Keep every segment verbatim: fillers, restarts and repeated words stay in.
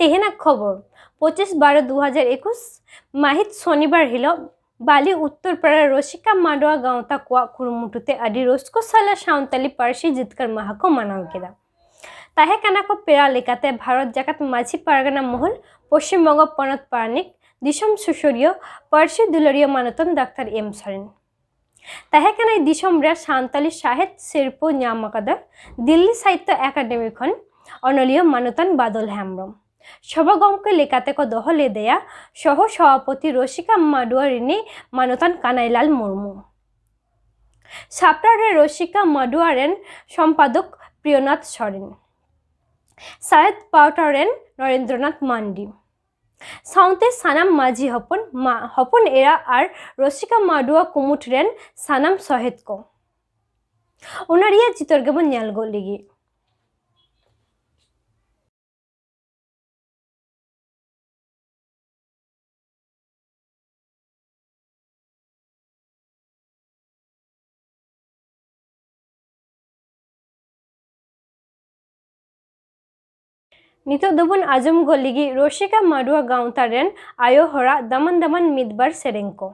ᱛᱮᱦᱮᱧᱟᱜ ᱠᱷᱚᱵᱚᱨ᱾ ᱯᱚᱸᱪᱤᱥ ᱵᱟᱨᱚ ᱫᱩ ᱦᱟᱡᱟᱨ ᱮᱠᱩᱥ ᱢᱟᱹᱦᱤᱛ ᱥᱚᱱᱤᱵᱟᱨ ᱦᱤᱞᱳᱜ ᱵᱟᱞᱤ ᱩᱛᱛᱚᱨ ᱯᱟᱲᱟ ᱨᱚᱥᱤᱠᱟ ᱢᱟᱰᱣᱟ ᱜᱟᱶᱛᱟ ᱠᱚᱣᱟᱜ ᱠᱩᱨᱩᱢᱩᱴᱩ ᱛᱮ ᱟᱹᱰᱤ ᱨᱟᱹᱥᱠᱟᱹ ᱥᱟᱞᱟᱜ ᱥᱟᱱᱛᱟᱞᱤ ᱯᱟᱹᱨᱥᱤ ᱡᱤᱛᱠᱟᱹᱨ ᱢᱟᱦᱟ ᱠᱚ ᱢᱟᱱᱟᱣ ᱠᱮᱫᱟ᱾ ᱛᱟᱦᱮᱸ ᱠᱟᱱᱟ ᱠᱚ ᱯᱮᱲᱟ ᱞᱮᱠᱟᱛᱮ ᱵᱷᱟᱨᱚᱛ ᱡᱟᱠᱟᱛ ᱢᱟᱹᱡᱷᱤ ᱯᱟᱨᱜᱟᱱᱟ ᱢᱚᱦᱚᱞ, ᱯᱚᱥᱪᱤᱢ ᱵᱚᱝᱜᱚ ᱯᱚᱱᱚᱛ ᱯᱟᱨᱟᱱᱤᱠ, ᱫᱤᱥᱚᱢ ᱥᱩᱥᱟᱹᱨᱤᱭᱟᱹ, ᱯᱟᱹᱨᱥᱤ ᱫᱩᱞᱟᱹᱲᱤᱭᱟᱹ ᱢᱟᱱᱚᱛᱟᱱ ᱰᱟᱠᱛᱟᱨ ᱮᱢ ᱥᱚᱨᱮᱱ᱾ ᱛᱟᱦᱮᱸ ᱠᱟᱱᱟᱭ ᱫᱤᱥᱚᱢ ᱨᱮ ᱥᱟᱱᱛᱟᱞᱤ ᱥᱟᱶᱦᱮᱫ ᱥᱤᱨᱯᱟᱹ ᱧᱟᱢ ᱟᱠᱟᱫᱟ ᱫᱤᱞᱞᱤ ᱥᱟᱦᱤᱛᱛᱚ ᱮᱠᱟᱰᱮᱢᱤ ᱠᱷᱚᱱ ᱚᱱᱚᱞᱤᱭᱟᱹ ᱢᱟᱱᱚᱛᱟᱱ ᱵᱟᱫᱚᱞ ᱦᱮᱢᱵᱽᱨᱚᱢ᱾ ᱥᱚᱵᱷᱟ ᱜᱚᱢᱠᱮ ᱞᱮᱠᱟᱛᱮ ᱠᱚ ᱫᱚᱦᱚ ᱞᱮᱫᱮᱭᱟ ᱥᱚᱦᱚ ᱥᱚᱵᱷᱟᱯᱚᱛᱤ ᱨᱚᱥᱤᱠᱟ ᱢᱟᱰᱣᱟ ᱨᱤᱱᱤᱡ ᱢᱟᱱᱚᱛᱟᱱ ᱠᱟᱱᱟᱭᱞᱟᱞ ᱢᱩᱨᱢᱩ᱾ ᱥᱟᱯᱲᱟᱣ ᱨᱮ ᱨᱚᱥᱤᱠᱟ ᱢᱟᱰᱣᱟ ᱨᱮᱱ ᱥᱚᱢᱯᱟᱫᱚᱠ ᱯᱨᱤᱭᱚᱱᱟᱛᱷ ᱥᱚᱨᱮᱱ, ᱥᱟᱦᱮᱫ ᱯᱟᱣᱴᱟ ᱨᱮᱱ ᱱᱚᱨᱮᱱᱫᱨᱚᱱᱟᱛᱷ ᱢᱟᱱᱰᱤ, ᱥᱟᱶᱛᱮ ᱥᱟᱱᱟᱢ ᱢᱟᱹᱡᱷᱤ ᱦᱚᱯᱚᱱ, ᱢᱟ-, ᱦᱚᱯᱚᱱ ᱮᱨᱟ ᱟᱨ ᱨᱚᱥᱤᱠᱟ ᱢᱟᱰᱣᱟ ᱠᱩᱢᱩᱴ ᱨᱮᱱ ᱥᱟᱱᱟᱢ ᱥᱚᱦᱮᱫ ᱠᱚ᱾ ᱚᱱᱟ ᱨᱮᱭᱟᱜ ᱪᱤᱛᱟᱹᱨ ᱜᱮᱵᱚᱱ ᱧᱮᱞ ᱜᱚᱫ ᱞᱮᱜᱮ᱾ ᱱᱤᱛᱚᱜ ᱫᱚᱵᱚᱱ ᱟᱸᱡᱚᱢ ᱜᱚᱫ ᱞᱮᱜᱮ ᱨᱚᱥᱤᱠᱟ ᱢᱟᱰᱣᱟ ᱜᱟᱶᱛᱟ ᱨᱮᱱ ᱟᱭᱳ ᱦᱚᱲᱟᱜ ᱫᱟᱢᱟᱱ ᱫᱟᱢᱟᱱ ᱢᱤᱫ ᱵᱟᱨ ᱥᱮᱨᱮᱧ ᱠᱚ᱾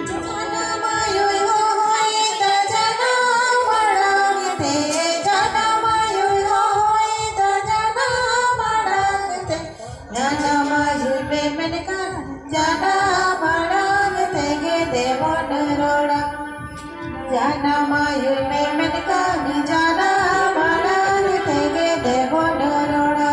ᱡᱟᱱᱟᱢ ᱟᱭᱳᱭ ᱦᱚᱦᱚᱭᱮᱫᱟ ᱡᱟᱱᱟᱢ ᱟᱲᱟᱝ ᱛᱮ, ᱡᱟᱱᱟᱢ ᱟᱭᱳᱭ ᱦᱚᱦᱚᱭᱮᱫᱟ ᱡᱟᱱᱟᱢ ᱟᱲᱟᱝ ᱛᱮ᱾ ᱡᱟᱱᱟᱢ ᱟᱭᱳᱭ ᱢᱮᱢᱮᱱ ᱠᱟᱱ ᱡᱟᱱᱟᱢ ᱟᱲᱟᱝ ᱛᱮᱜᱮ ᱫᱮᱵᱚᱱ ᱨᱚᱲᱟ᱾ ᱡᱟᱱᱟᱢ ᱟᱭᱳᱭ ᱢᱮᱢᱮᱱ ᱠᱟᱱ ᱡᱟᱱᱟᱢ ᱟᱲᱟᱝ ᱛᱮᱜᱮ ᱫᱮᱵᱚᱱ ᱨᱚᱲᱟ᱾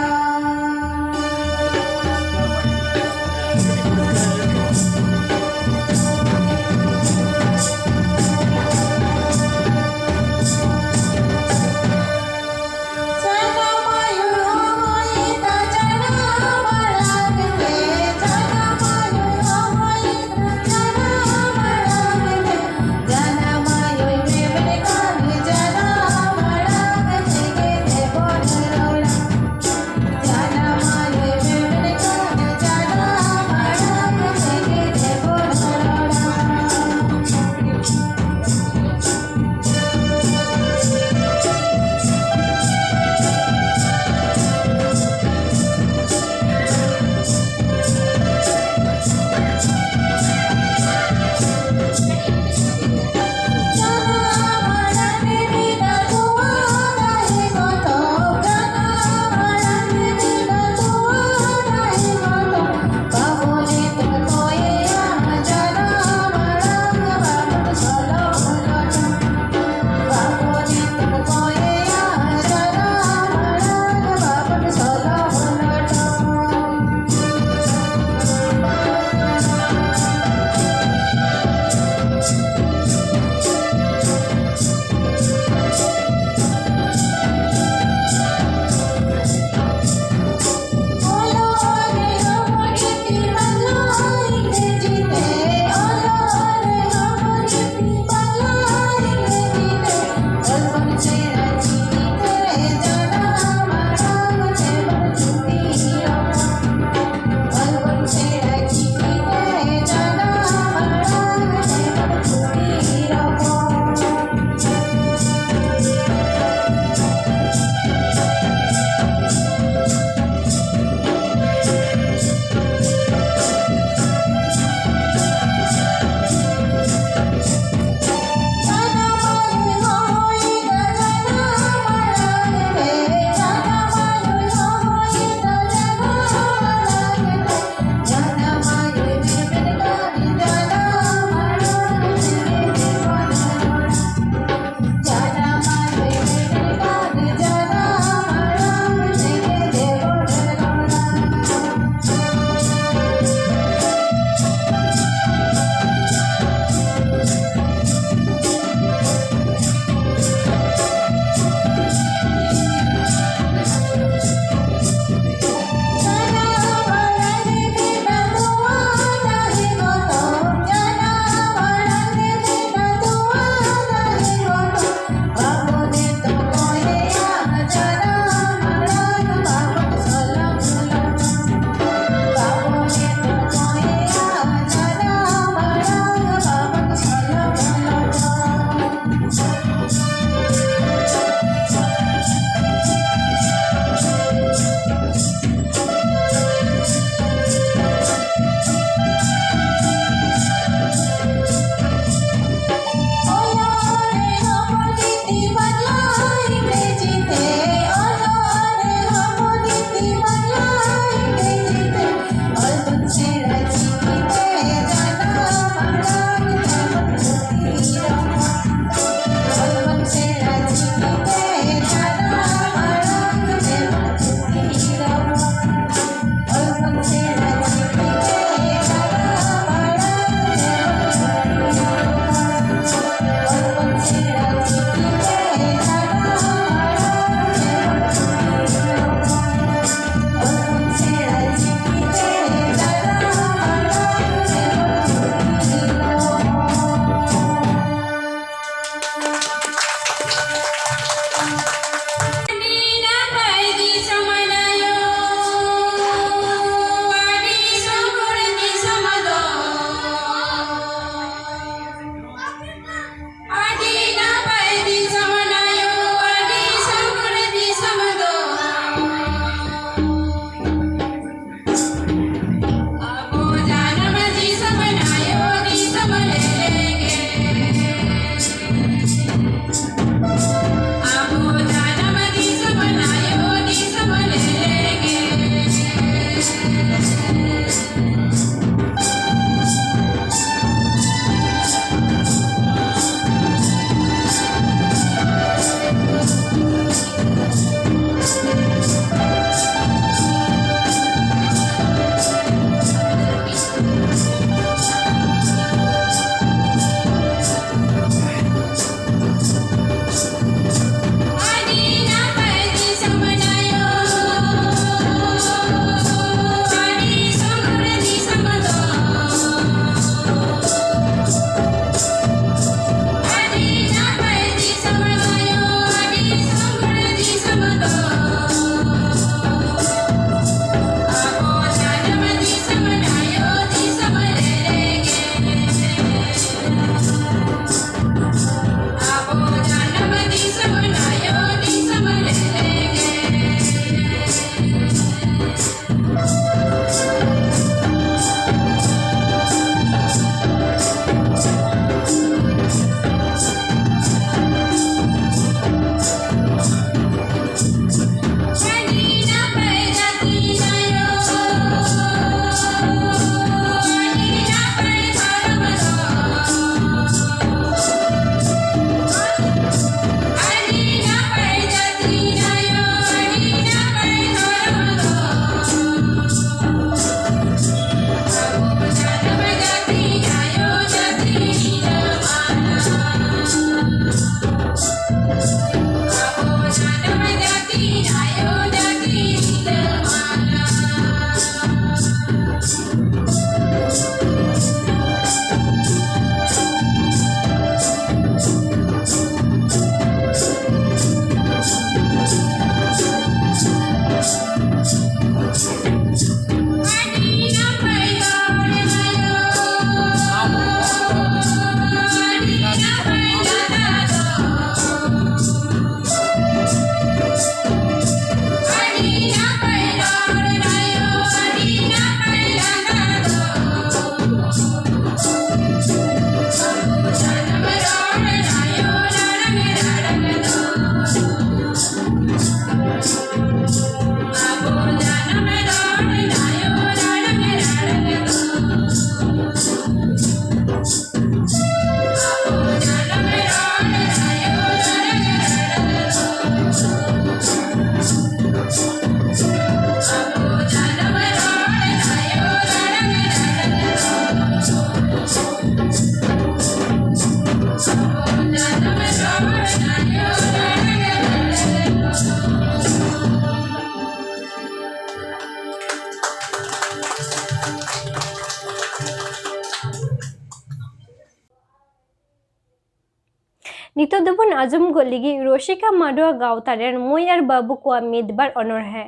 ᱱᱤᱛᱚᱜ ᱫᱚᱵᱚᱱ ᱟᱸᱡᱚᱢ ᱜᱚᱫ ᱞᱮᱜᱮ ᱨᱚᱥᱤᱠᱟ ᱢᱟᱰᱣᱟ ᱜᱟᱶᱛᱟ ᱨᱮᱱ ᱢᱟᱹᱭ ᱟᱨ ᱵᱟᱹᱵᱩ ᱠᱚᱣᱟᱜ ᱢᱤᱫ ᱵᱟᱨ ᱚᱱᱚᱬᱦᱮ᱾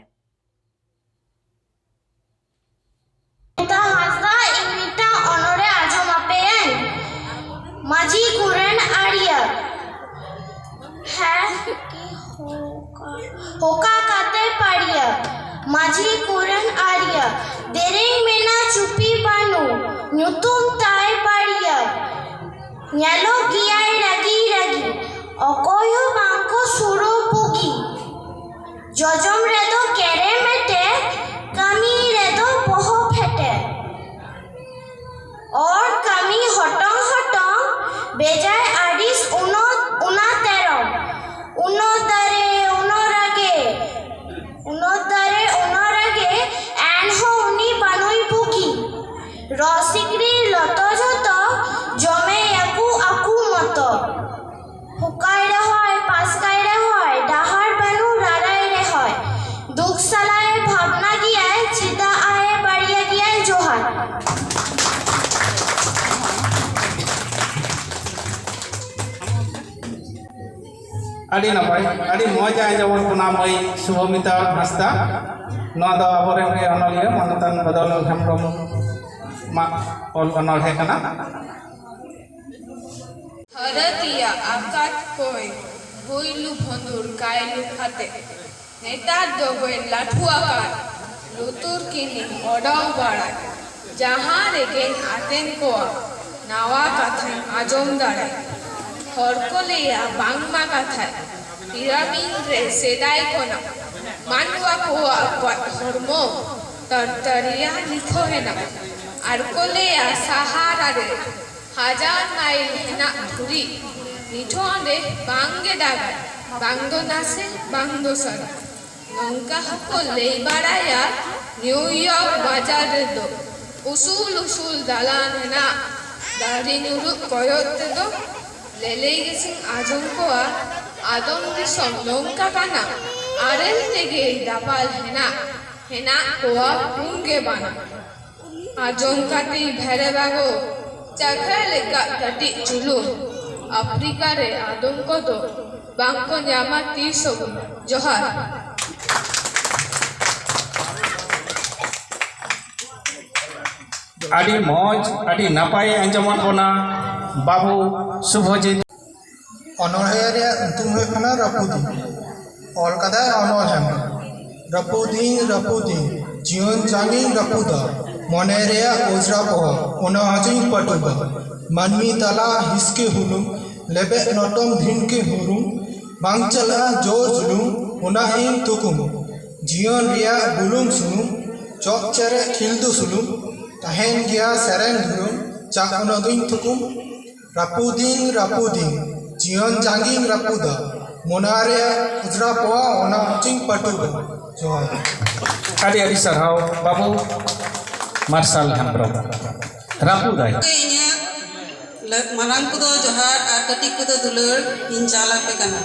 ᱢᱮᱛᱟ ᱦᱟᱸᱥᱫᱟ, ᱤᱧ ᱢᱤᱫᱴᱟᱝ ᱚᱱᱚᱬᱦᱮ ᱟᱸᱡᱚᱢ ᱟᱯᱮᱭᱟᱹᱧ᱾ ᱢᱟᱹᱡᱷᱤ ᱠᱚᱨᱮᱱ ᱟᱹᱲᱤᱭᱟᱹ᱾ ᱦᱮᱸ, ᱦᱚᱠᱟ ᱠᱟᱛᱮ ᱯᱟᱹᱲᱤᱭᱟᱹ᱾ ᱢᱟᱹᱡᱷᱤ ᱠᱚᱨᱮᱱ ᱟᱹᱲᱤᱭᱟᱹ᱾ ᱫᱮᱨᱮᱧ ᱢᱮᱱᱟ ᱪᱩᱯᱤ ᱵᱟᱹᱱᱩ, ᱧᱩᱛᱩᱢ ᱛᱟᱭ ᱯᱟᱹᱲᱤᱭᱟᱹ᱾ ᱧᱮᱞᱚᱜ ᱜᱮᱭᱟᱭ ᱨᱟᱹᱜᱤ ᱨᱟᱹᱜᱤ, ᱚᱠᱚᱭ ᱦᱚᱸ ᱵᱟᱝ ᱠᱚ ᱥᱩᱨᱩ ᱵᱩᱜᱤ᱾ ᱡᱚᱡᱚᱢ ᱨᱮᱫᱚ ᱠᱮᱨᱮᱢ ᱮᱴᱮ, ᱠᱟᱹᱢᱤ ᱨᱮᱫᱚ ᱵᱚᱦᱚᱜ ᱯᱷᱮᱴᱮ᱾ ᱚᱨ ᱠᱟᱹᱢᱤ ᱦᱚᱴᱚᱝ ᱦᱚᱴᱚᱝ, ᱵᱮᱡᱟᱭ ᱟᱹᱲᱤᱥ ᱩᱱᱚ-, ᱩᱱᱟ ᱛᱮᱨᱚᱢ᱾ ᱩᱱᱚ ᱫᱟᱨᱮ, ᱩᱱᱚ ᱨᱟᱜᱮ, ᱩᱱᱚ ᱫᱟᱨᱮ, ᱩᱱᱚ ᱨᱟᱜᱮ, ᱮᱱᱦᱚᱸ ᱩᱱᱤ ᱵᱟᱹᱱᱩᱭ ᱵᱩᱜᱤ᱾ ᱨᱚ ᱥᱤᱠᱲᱤ ᱞᱚᱛᱚ ᱡᱚᱛᱚ, ᱡᱚᱢᱮᱭᱟᱠᱚ ᱟᱠᱚ ᱢᱚᱛᱚ᱾ ᱯᱷᱚᱠᱟᱭ ᱨᱮᱦᱚᱸᱭ, ᱯᱟᱥᱠᱟᱭ ᱨᱮᱦᱚᱸᱭ, ᱰᱟᱦᱟᱨ ᱵᱟᱹᱱᱩ ᱨᱟᱨᱟᱭ ᱨᱮᱦᱚᱸᱭ᱾ ᱫᱩᱠ ᱥᱟᱞᱟᱭ ᱵᱷᱟᱵᱽᱱᱟ ᱜᱮᱭᱟᱭ, ᱪᱮᱫᱟᱜ ᱟᱭ ᱵᱟᱹᱲᱤᱭᱟᱹ ᱜᱮᱭᱟᱭ᱾ ᱡᱚᱦᱟᱨ᱾ ᱟᱹᱰᱤ ᱱᱟᱯᱟᱭ, ᱟᱹᱰᱤ ᱢᱚᱡᱽ ᱟᱸᱡᱚᱢᱚᱜ ᱠᱟᱱᱟ ᱢᱟᱹᱭ ᱥᱩᱵᱷᱚᱢᱤᱛᱟ ᱦᱟᱸᱥᱫᱟ᱾ ᱱᱚᱣᱟ ᱫᱚ ᱟᱵᱚᱨᱮᱱ ᱜᱮ ᱚᱱᱚᱞᱤᱭᱟᱹ ᱢᱟᱱᱚᱛᱟᱱ ᱵᱚᱫᱚᱞ ᱦᱮᱢᱵᱨᱚᱢ ᱢᱟ ᱚᱞ ᱚᱱᱚᱬᱦᱮ ᱠᱟᱱᱟ᱾ ᱦᱟᱨᱟᱹᱛᱤᱭᱟ ᱟᱠᱟᱛ ᱠᱚᱭ ᱵᱷᱩᱭᱞᱩ ᱵᱷᱚᱸᱫᱩᱨ ᱠᱟᱭᱞᱩ ᱠᱟᱛᱮ᱾ ᱱᱮᱛᱟᱨ ᱫᱚ ᱵᱟᱹᱧ ᱞᱟᱹᱴᱷᱩ ᱟᱠᱟᱱ, ᱞᱩᱛᱩᱨ ᱠᱤᱱᱤᱧ ᱚᱰᱟᱣ ᱵᱟᱲᱟᱭ᱾ ᱡᱟᱦᱟᱸ ᱨᱮᱜᱮᱧ ᱟᱛᱮᱱ ᱠᱚᱣᱟ, ᱱᱟᱣᱟ ᱠᱟᱛᱷᱟᱧ ᱟᱸᱡᱚᱢ ᱫᱟᱲᱮ᱾ ᱦᱚᱲ ᱠᱚ ᱞᱟᱹᱭᱟ ᱵᱟᱝᱢᱟ ᱠᱟᱛᱷᱟᱭ, ᱯᱤᱨᱟᱢᱤᱰ ᱨᱮ ᱥᱮᱫᱟᱭ ᱠᱷᱚᱱᱟᱜ ᱢᱟᱱᱣᱟ ᱠᱚᱣᱟᱜ ᱜᱚᱡ ᱦᱚᱲᱢᱚ ᱛᱟᱨᱛᱟᱨᱤᱭᱟ ᱱᱤᱛ ᱦᱚᱸ ᱦᱮᱱᱟᱜ᱾ ᱟᱨ ᱠᱚ ᱞᱟᱹᱭᱟ ᱥᱟᱦᱟᱨᱟ ᱨᱮ ᱦᱟᱡᱟᱨ ᱢᱟᱭᱤᱞ ᱦᱮᱱᱟᱜ ᱫᱷᱩᱲᱤ, ᱱᱤᱛ ᱦᱚᱸ ᱚᱸᱰᱮ ᱵᱟᱝ ᱜᱮ ᱫᱟᱜᱟᱭ, ᱵᱟᱝ ᱫᱚ ᱱᱟᱥᱮ, ᱵᱟᱝ ᱫᱚ ᱥᱟᱨᱟ᱾ ᱱᱚᱝᱠᱟ ᱦᱚᱸᱠᱚ ᱞᱟᱹᱭ ᱵᱟᱲᱟᱭᱟ, ᱱᱤᱭᱩᱭᱚᱨᱠ ᱵᱟᱡᱟᱨ ᱨᱮᱫᱚ ᱩᱥᱩᱞ ᱩᱥᱩᱞ ᱫᱟᱞᱟᱱ ᱦᱮᱱᱟᱜ᱾ ᱫᱟᱨᱮ ᱧᱩᱨᱩᱜ ᱠᱚᱭᱚᱜ ᱛᱮᱫᱚ ᱞᱮᱞᱮᱭ ᱜᱮᱥᱮᱢ ᱟᱸᱡᱚᱢ ᱠᱚᱣᱟ᱾ ᱟᱫᱚᱢ ᱫᱤᱥᱚᱢ ᱱᱚᱝᱠᱟ ᱠᱟᱱᱟ, ᱟᱨᱮᱞ ᱛᱮᱜᱮ ᱫᱟᱯᱟᱞ ᱦᱮᱱᱟᱜ᱾ ᱦᱮᱱᱟᱜ ᱠᱚᱣᱟ ᱯᱩᱱ ᱜᱮ ᱵᱟᱱᱟ᱾ ᱟᱸᱡᱚᱢ ᱠᱟᱛᱮᱧ ᱵᱷᱮᱨᱮᱵᱟ ᱜᱚ, ᱪᱟᱠᱷᱟ ᱞᱮᱠᱟ ᱠᱟᱹᱴᱤᱡ ᱪᱩᱞᱩᱝ᱾ ᱟᱯᱷᱨᱤᱠᱟ ᱨᱮ ᱟᱫᱚᱢ ᱠᱚᱫᱚ ᱵᱟᱝᱠᱚ ᱧᱟᱢᱟ ᱛᱤᱥ ᱦᱚᱸ᱾ ᱡᱚᱦᱟᱨ᱾ ᱟᱹᱰᱤ ᱢᱚᱡᱽ, ᱟᱹᱰᱤ ᱱᱟᱯᱟᱭ ᱟᱸᱡᱚᱢᱟᱫ ᱵᱚᱱᱟ ᱵᱟᱹᱵᱩ ᱥᱩᱵᱷᱚᱡᱤᱛ᱾ ᱚᱱᱚᱬᱦᱮ ᱨᱮᱭᱟᱜ ᱧᱩᱛᱩᱢ ᱦᱩᱭᱩᱜ ᱠᱟᱱᱟ ᱨᱟᱹᱯᱩᱫᱤᱧ᱾ ᱚᱞ ᱠᱟᱫᱟᱭ ᱚᱱᱚᱞ ᱦᱮᱢᱵᱨᱚᱢ᱾ ᱨᱟᱹᱯᱩᱫᱤᱧ, ᱨᱟᱹᱯᱩᱫᱤᱧ, ᱡᱤᱭᱚᱱ ᱡᱟᱝᱤᱧ ᱨᱟᱹᱯᱩᱫᱟ, ᱢᱚᱱᱮ ᱨᱮᱭᱟᱜ ᱚᱡᱽᱨᱟ ᱯᱚᱦᱚ, ᱚᱱᱟ ᱦᱚᱸᱪᱚᱧ ᱯᱟᱹᱴᱩᱵᱟ᱾ ᱢᱟᱹᱱᱢᱤ ᱛᱟᱞᱟ ᱦᱤᱥᱠᱮ ᱦᱩᱞᱩᱢ, ᱞᱮᱵᱮᱫ ᱞᱚᱴᱚᱢ ᱫᱷᱤᱱᱠᱮ ᱦᱩᱨᱩᱢ, ᱵᱟᱝ ᱪᱟᱞᱟᱜᱼᱟ ᱡᱳᱨ ᱡᱩᱞᱩᱢ, ᱚᱱᱟ ᱤᱧ ᱛᱷᱩᱠᱩᱢ᱾ ᱡᱤᱭᱚᱱ ᱨᱮᱭᱟᱜ ᱵᱩᱞᱩᱝ ᱥᱩᱱᱩᱢ, ᱪᱚᱜ ᱪᱮᱨᱮᱡ ᱠᱷᱤᱞᱫᱩ ᱥᱩᱱᱩᱢ, ᱛᱟᱦᱮᱱ ᱜᱮᱭᱟ ᱥᱮᱨᱮᱧ ᱫᱷᱩᱨᱩᱢ, ᱪᱟᱜ ᱚᱱᱟ ᱫᱩᱧ ᱛᱷᱩᱠᱩᱢ᱾ ᱨᱟᱹᱯᱩᱫᱤᱧ, ᱨᱟᱹᱯᱩᱫᱤᱧ, ᱡᱤᱭᱚᱱ ᱡᱟᱝᱜᱤᱧ ᱨᱟᱹᱯᱩᱫᱟ, ᱢᱚᱱᱟ ᱨᱮ ᱚᱡᱽᱨᱟ ᱯᱚᱣᱟ, ᱚᱱᱟ ᱦᱚᱪᱚᱧ ᱯᱟᱹᱴᱩᱵᱟ᱾ ᱡᱚᱦᱟᱨ᱾ ᱟᱹᱰᱤ ᱟᱹᱰᱤ ᱥᱟᱨᱦᱟᱣ ᱵᱟᱹᱵᱩ ᱢᱟᱨᱥᱟᱞ ᱦᱮᱢᱵᱨᱚᱢ᱾ ᱨᱟᱹᱯᱩᱫᱟᱭ᱾ ᱤᱧᱟᱹᱜ ᱞᱟᱹ-, ᱢᱟᱨᱟᱝ ᱠᱚᱫᱚ ᱡᱚᱦᱟᱨ ᱟᱨ ᱠᱟᱹᱴᱤᱡ ᱠᱚᱫᱚ ᱫᱩᱞᱟᱹᱲ ᱤᱧ ᱪᱟᱞ ᱟᱯᱮ ᱠᱟᱱᱟ᱾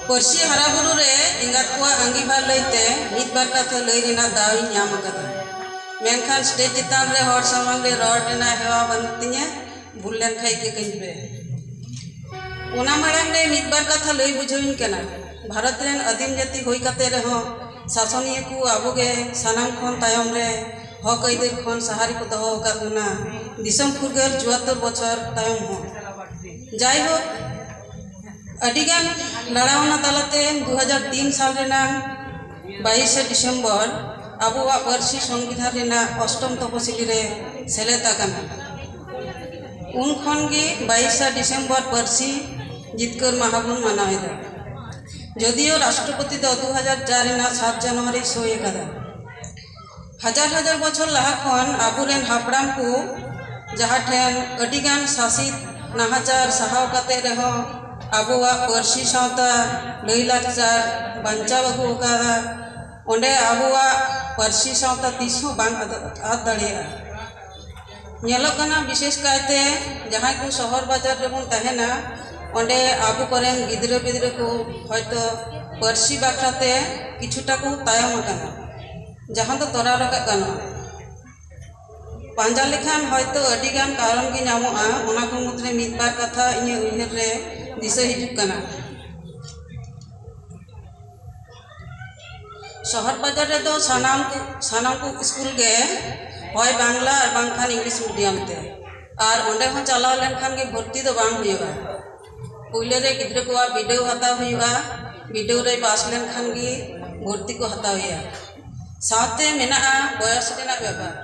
ᱯᱟᱹᱨᱥᱤ ᱦᱟᱨᱟ ᱵᱩᱨᱩ ᱨᱮ ᱮᱸᱜᱟᱛ ᱠᱚᱣᱟᱜ ᱟᱸᱜᱤᱵᱷᱟᱨ ᱞᱟᱹᱭᱛᱮ ᱢᱤᱫ ᱵᱟᱨ ᱠᱟᱛᱷᱟ ᱞᱟᱹᱭ ᱨᱮᱱᱟᱜ ᱫᱟᱣ ᱤᱧ ᱧᱟᱢ ᱟᱠᱟᱫᱟ᱾ ᱢᱮᱱᱠᱷᱟᱱ ᱥᱴᱮᱡᱽ ᱪᱮᱛᱟᱱ ᱨᱮ ᱦᱚᱲ ᱥᱟᱢᱟᱝ ᱨᱮ ᱨᱚᱲ ᱨᱮᱱᱟᱜ ᱦᱮᱣᱟ ᱵᱟᱹᱱᱩᱜ ᱛᱤᱧᱟᱹ᱾ ᱵᱷᱩᱞ ᱞᱮᱱ ᱠᱷᱟᱡ ᱤᱠᱟᱹ ᱠᱟᱹᱧ ᱯᱮ᱾ ᱚᱱᱟ ᱢᱟᱲᱟᱝ ᱨᱮ ᱢᱤᱫ ᱵᱟᱨ ᱠᱟᱛᱷᱟ ᱞᱟᱹᱭ ᱵᱩᱡᱷᱟᱹᱣᱤᱧ ᱠᱟᱱᱟ᱾ ᱵᱷᱟᱨᱚᱛ ᱨᱮᱱ ᱟᱹᱫᱤᱢ ᱡᱟᱹᱛᱤ ᱦᱩᱭ ᱠᱟᱛᱮ ᱨᱮᱦᱚᱸ ᱥᱟᱥᱚᱱᱤᱭᱟᱹ ᱠᱚ ᱟᱵᱚ ᱜᱮ ᱥᱟᱱᱟᱢ ᱠᱷᱚᱱ ᱛᱟᱭᱚᱢ ᱨᱮ ᱦᱚᱠ ᱟᱹᱭᱫᱟᱹᱨ ᱠᱷᱚᱱ ᱥᱟᱦᱟ ᱨᱮᱠᱚ ᱫᱚᱦᱚ ᱟᱠᱟᱫ ᱵᱚᱱᱟ᱾ ᱫᱤᱥᱚᱢ ᱯᱷᱩᱨᱜᱟᱹᱞ ᱪᱩᱣᱟᱛᱛᱳᱨ ᱵᱚᱪᱷᱚᱨ ᱛᱟᱭᱚᱢ ᱦᱚᱸ᱾ ᱡᱟᱭᱦᱳᱠ, ᱟᱹᱰᱤᱜᱟᱱ ᱞᱟᱲᱟᱣᱱᱟ ᱛᱟᱞᱟᱛᱮ ᱫᱩ ᱦᱟᱡᱟᱨ ᱛᱤᱱ ᱥᱟᱞ ᱨᱮᱱᱟᱝ ᱵᱟᱭᱤᱥᱮ ᱰᱤᱥᱮᱢᱵᱚᱨ ᱟᱵᱚᱣᱟᱜ ᱯᱟᱹᱨᱥᱤ ᱥᱚᱝᱵᱤᱫᱷᱟᱱ ᱨᱮᱱᱟᱜ ᱚᱥᱴᱚᱢ ᱛᱚᱯᱚᱥᱤᱞᱤ ᱨᱮ ᱥᱮᱞᱮᱫ ᱟᱠᱟᱱᱟ᱾ ᱩᱱ ᱠᱷᱚᱱ ᱜᱮ ᱵᱟᱭᱤᱥᱟ ᱰᱤᱥᱮᱢᱵᱚᱨ ᱯᱟᱹᱨᱥᱤ ᱡᱤᱛᱠᱟᱹᱨ ᱢᱟᱦᱟ ᱵᱚᱱ ᱢᱟᱱᱟᱣ ᱮᱫᱟ᱾ ᱡᱚᱫᱤᱭᱳ ᱨᱟᱥᱴᱨᱚᱯᱚᱛᱤ ᱫᱚ ᱫᱩ ᱦᱟᱡᱟᱨ ᱪᱟᱨ ᱨᱮᱱᱟᱜ ᱥᱟᱛ ᱡᱟᱱᱩᱣᱟᱨᱤ ᱥᱳᱭ ᱟᱠᱟᱫᱟ᱾ ᱦᱟᱡᱟᱨ ᱦᱟᱡᱟᱨ ᱵᱚᱪᱷᱚᱨ ᱞᱟᱦᱟ ᱠᱷᱚᱱ ᱟᱵᱚᱨᱮᱱ ᱦᱟᱯᱲᱟᱢ ᱠᱚ ᱡᱟᱦᱟᱸ ᱴᱷᱮᱱ ᱟᱹᱰᱤᱜᱟᱱ ᱥᱟᱥᱮᱛ ᱱᱟᱦᱟᱪᱟᱨ ᱥᱟᱦᱟᱣ ᱠᱟᱛᱮ ᱨᱮᱦᱚᱸ ᱟᱵᱚᱣᱟᱜ ᱯᱟᱹᱨᱥᱤ ᱥᱟᱶᱛᱟ ᱞᱟᱹᱭᱼᱞᱟᱠᱪᱟᱨ ᱵᱟᱧᱪᱟᱣ ᱟᱹᱜᱩ ᱟᱠᱟᱫᱟ, ᱚᱸᱰᱮ ᱟᱵᱚᱣᱟᱜ ᱯᱟᱹᱨᱥᱤ ᱥᱟᱶᱛᱟ ᱛᱤᱥ ᱦᱚᱸ ᱵᱟᱝ ᱟᱫᱚᱜ, ᱟᱫ ᱫᱟᱲᱮᱭᱟᱜᱼᱟ᱾ ᱧᱮᱞᱚᱜ ᱠᱟᱱᱟ, ᱵᱤᱥᱮᱥ ᱠᱟᱭᱛᱮ ᱡᱟᱦᱟᱸᱭ ᱠᱚ ᱥᱚᱦᱚᱨ ᱵᱟᱡᱟᱨ ᱨᱮᱵᱚᱱ ᱛᱟᱦᱮᱱᱟ, ᱚᱸᱰᱮ ᱟᱵᱚ ᱠᱚᱨᱮᱱ ᱜᱤᱫᱽᱨᱟᱹ ᱯᱤᱫᱽᱨᱟᱹ ᱠᱚ ᱦᱚᱭᱛᱳ ᱯᱟᱹᱨᱥᱤ ᱵᱟᱠᱷᱨᱟ ᱛᱮ ᱠᱤᱪᱷᱩᱴᱟ ᱠᱚ ᱛᱟᱭᱚᱢ ᱟᱠᱟᱱᱟ, ᱡᱟᱦᱟᱸ ᱫᱚ ᱛᱚᱨᱟᱣ ᱨᱟᱠᱟᱵ ᱜᱟᱱᱚᱜᱼᱟ᱾ ᱯᱟᱸᱡᱟ ᱞᱮᱠᱷᱟᱱ ᱦᱚᱭᱛᱳ ᱟᱹᱰᱤ ᱜᱟᱱ ᱠᱟᱨᱚᱱ ᱜᱮ ᱧᱟᱢᱚᱜᱼᱟ, ᱚᱱᱟ ᱠᱚ ᱢᱩᱫᱽᱨᱮ ᱢᱤᱫ ᱵᱟᱨ ᱠᱟᱛᱷᱟ ᱤᱧᱟᱹᱜ ᱩᱭᱦᱟᱹᱨ ᱨᱮ ᱫᱤᱥᱟᱹ ᱦᱤᱡᱩᱜ ᱠᱟᱱᱟ᱾ ᱥᱚᱦᱚᱨ ᱵᱟᱡᱟᱨ ᱨᱮᱫᱚ ᱥᱟᱱᱟᱢ ᱠᱚ, ᱥᱟᱱᱟᱢ ᱠᱚ ᱥᱠᱩᱞ ᱜᱮ ᱦᱚᱭ ᱵᱟᱝᱞᱟ ᱟᱨ ᱵᱟᱝᱠᱷᱟᱱ ᱤᱝᱞᱤᱥ ᱢᱤᱰᱤᱭᱟᱢ ᱛᱮ, ᱟᱨ ᱚᱸᱰᱮ ᱦᱚᱸ ᱪᱟᱞᱟᱣ ᱞᱮᱱᱠᱷᱟᱱ ᱜᱮ ᱵᱷᱚᱨᱛᱤ ᱫᱚ ᱵᱟᱝ ᱦᱩᱭᱩᱜᱼᱟ᱾ ᱯᱩᱭᱞᱟᱹ ᱨᱮ ᱜᱤᱫᱽᱨᱟᱹ ᱠᱚᱣᱟᱜ ᱵᱤᱰᱟᱹᱣ ᱦᱟᱛᱟᱣ ᱦᱩᱭᱩᱜᱼᱟ, ᱵᱤᱰᱟᱹᱣ ᱨᱮ ᱯᱟᱥ ᱞᱮᱱᱠᱷᱟᱱ ᱜᱮ ᱵᱷᱚᱨᱛᱤ ᱠᱚ ᱦᱟᱛᱟᱣ ᱦᱩᱭᱩᱜᱼᱟ᱾ ᱥᱟᱶᱛᱮ ᱢᱮᱱᱟᱜᱼᱟ ᱵᱚᱭᱚᱥ ᱨᱮᱱᱟᱜ ᱵᱮᱯᱟᱨ᱾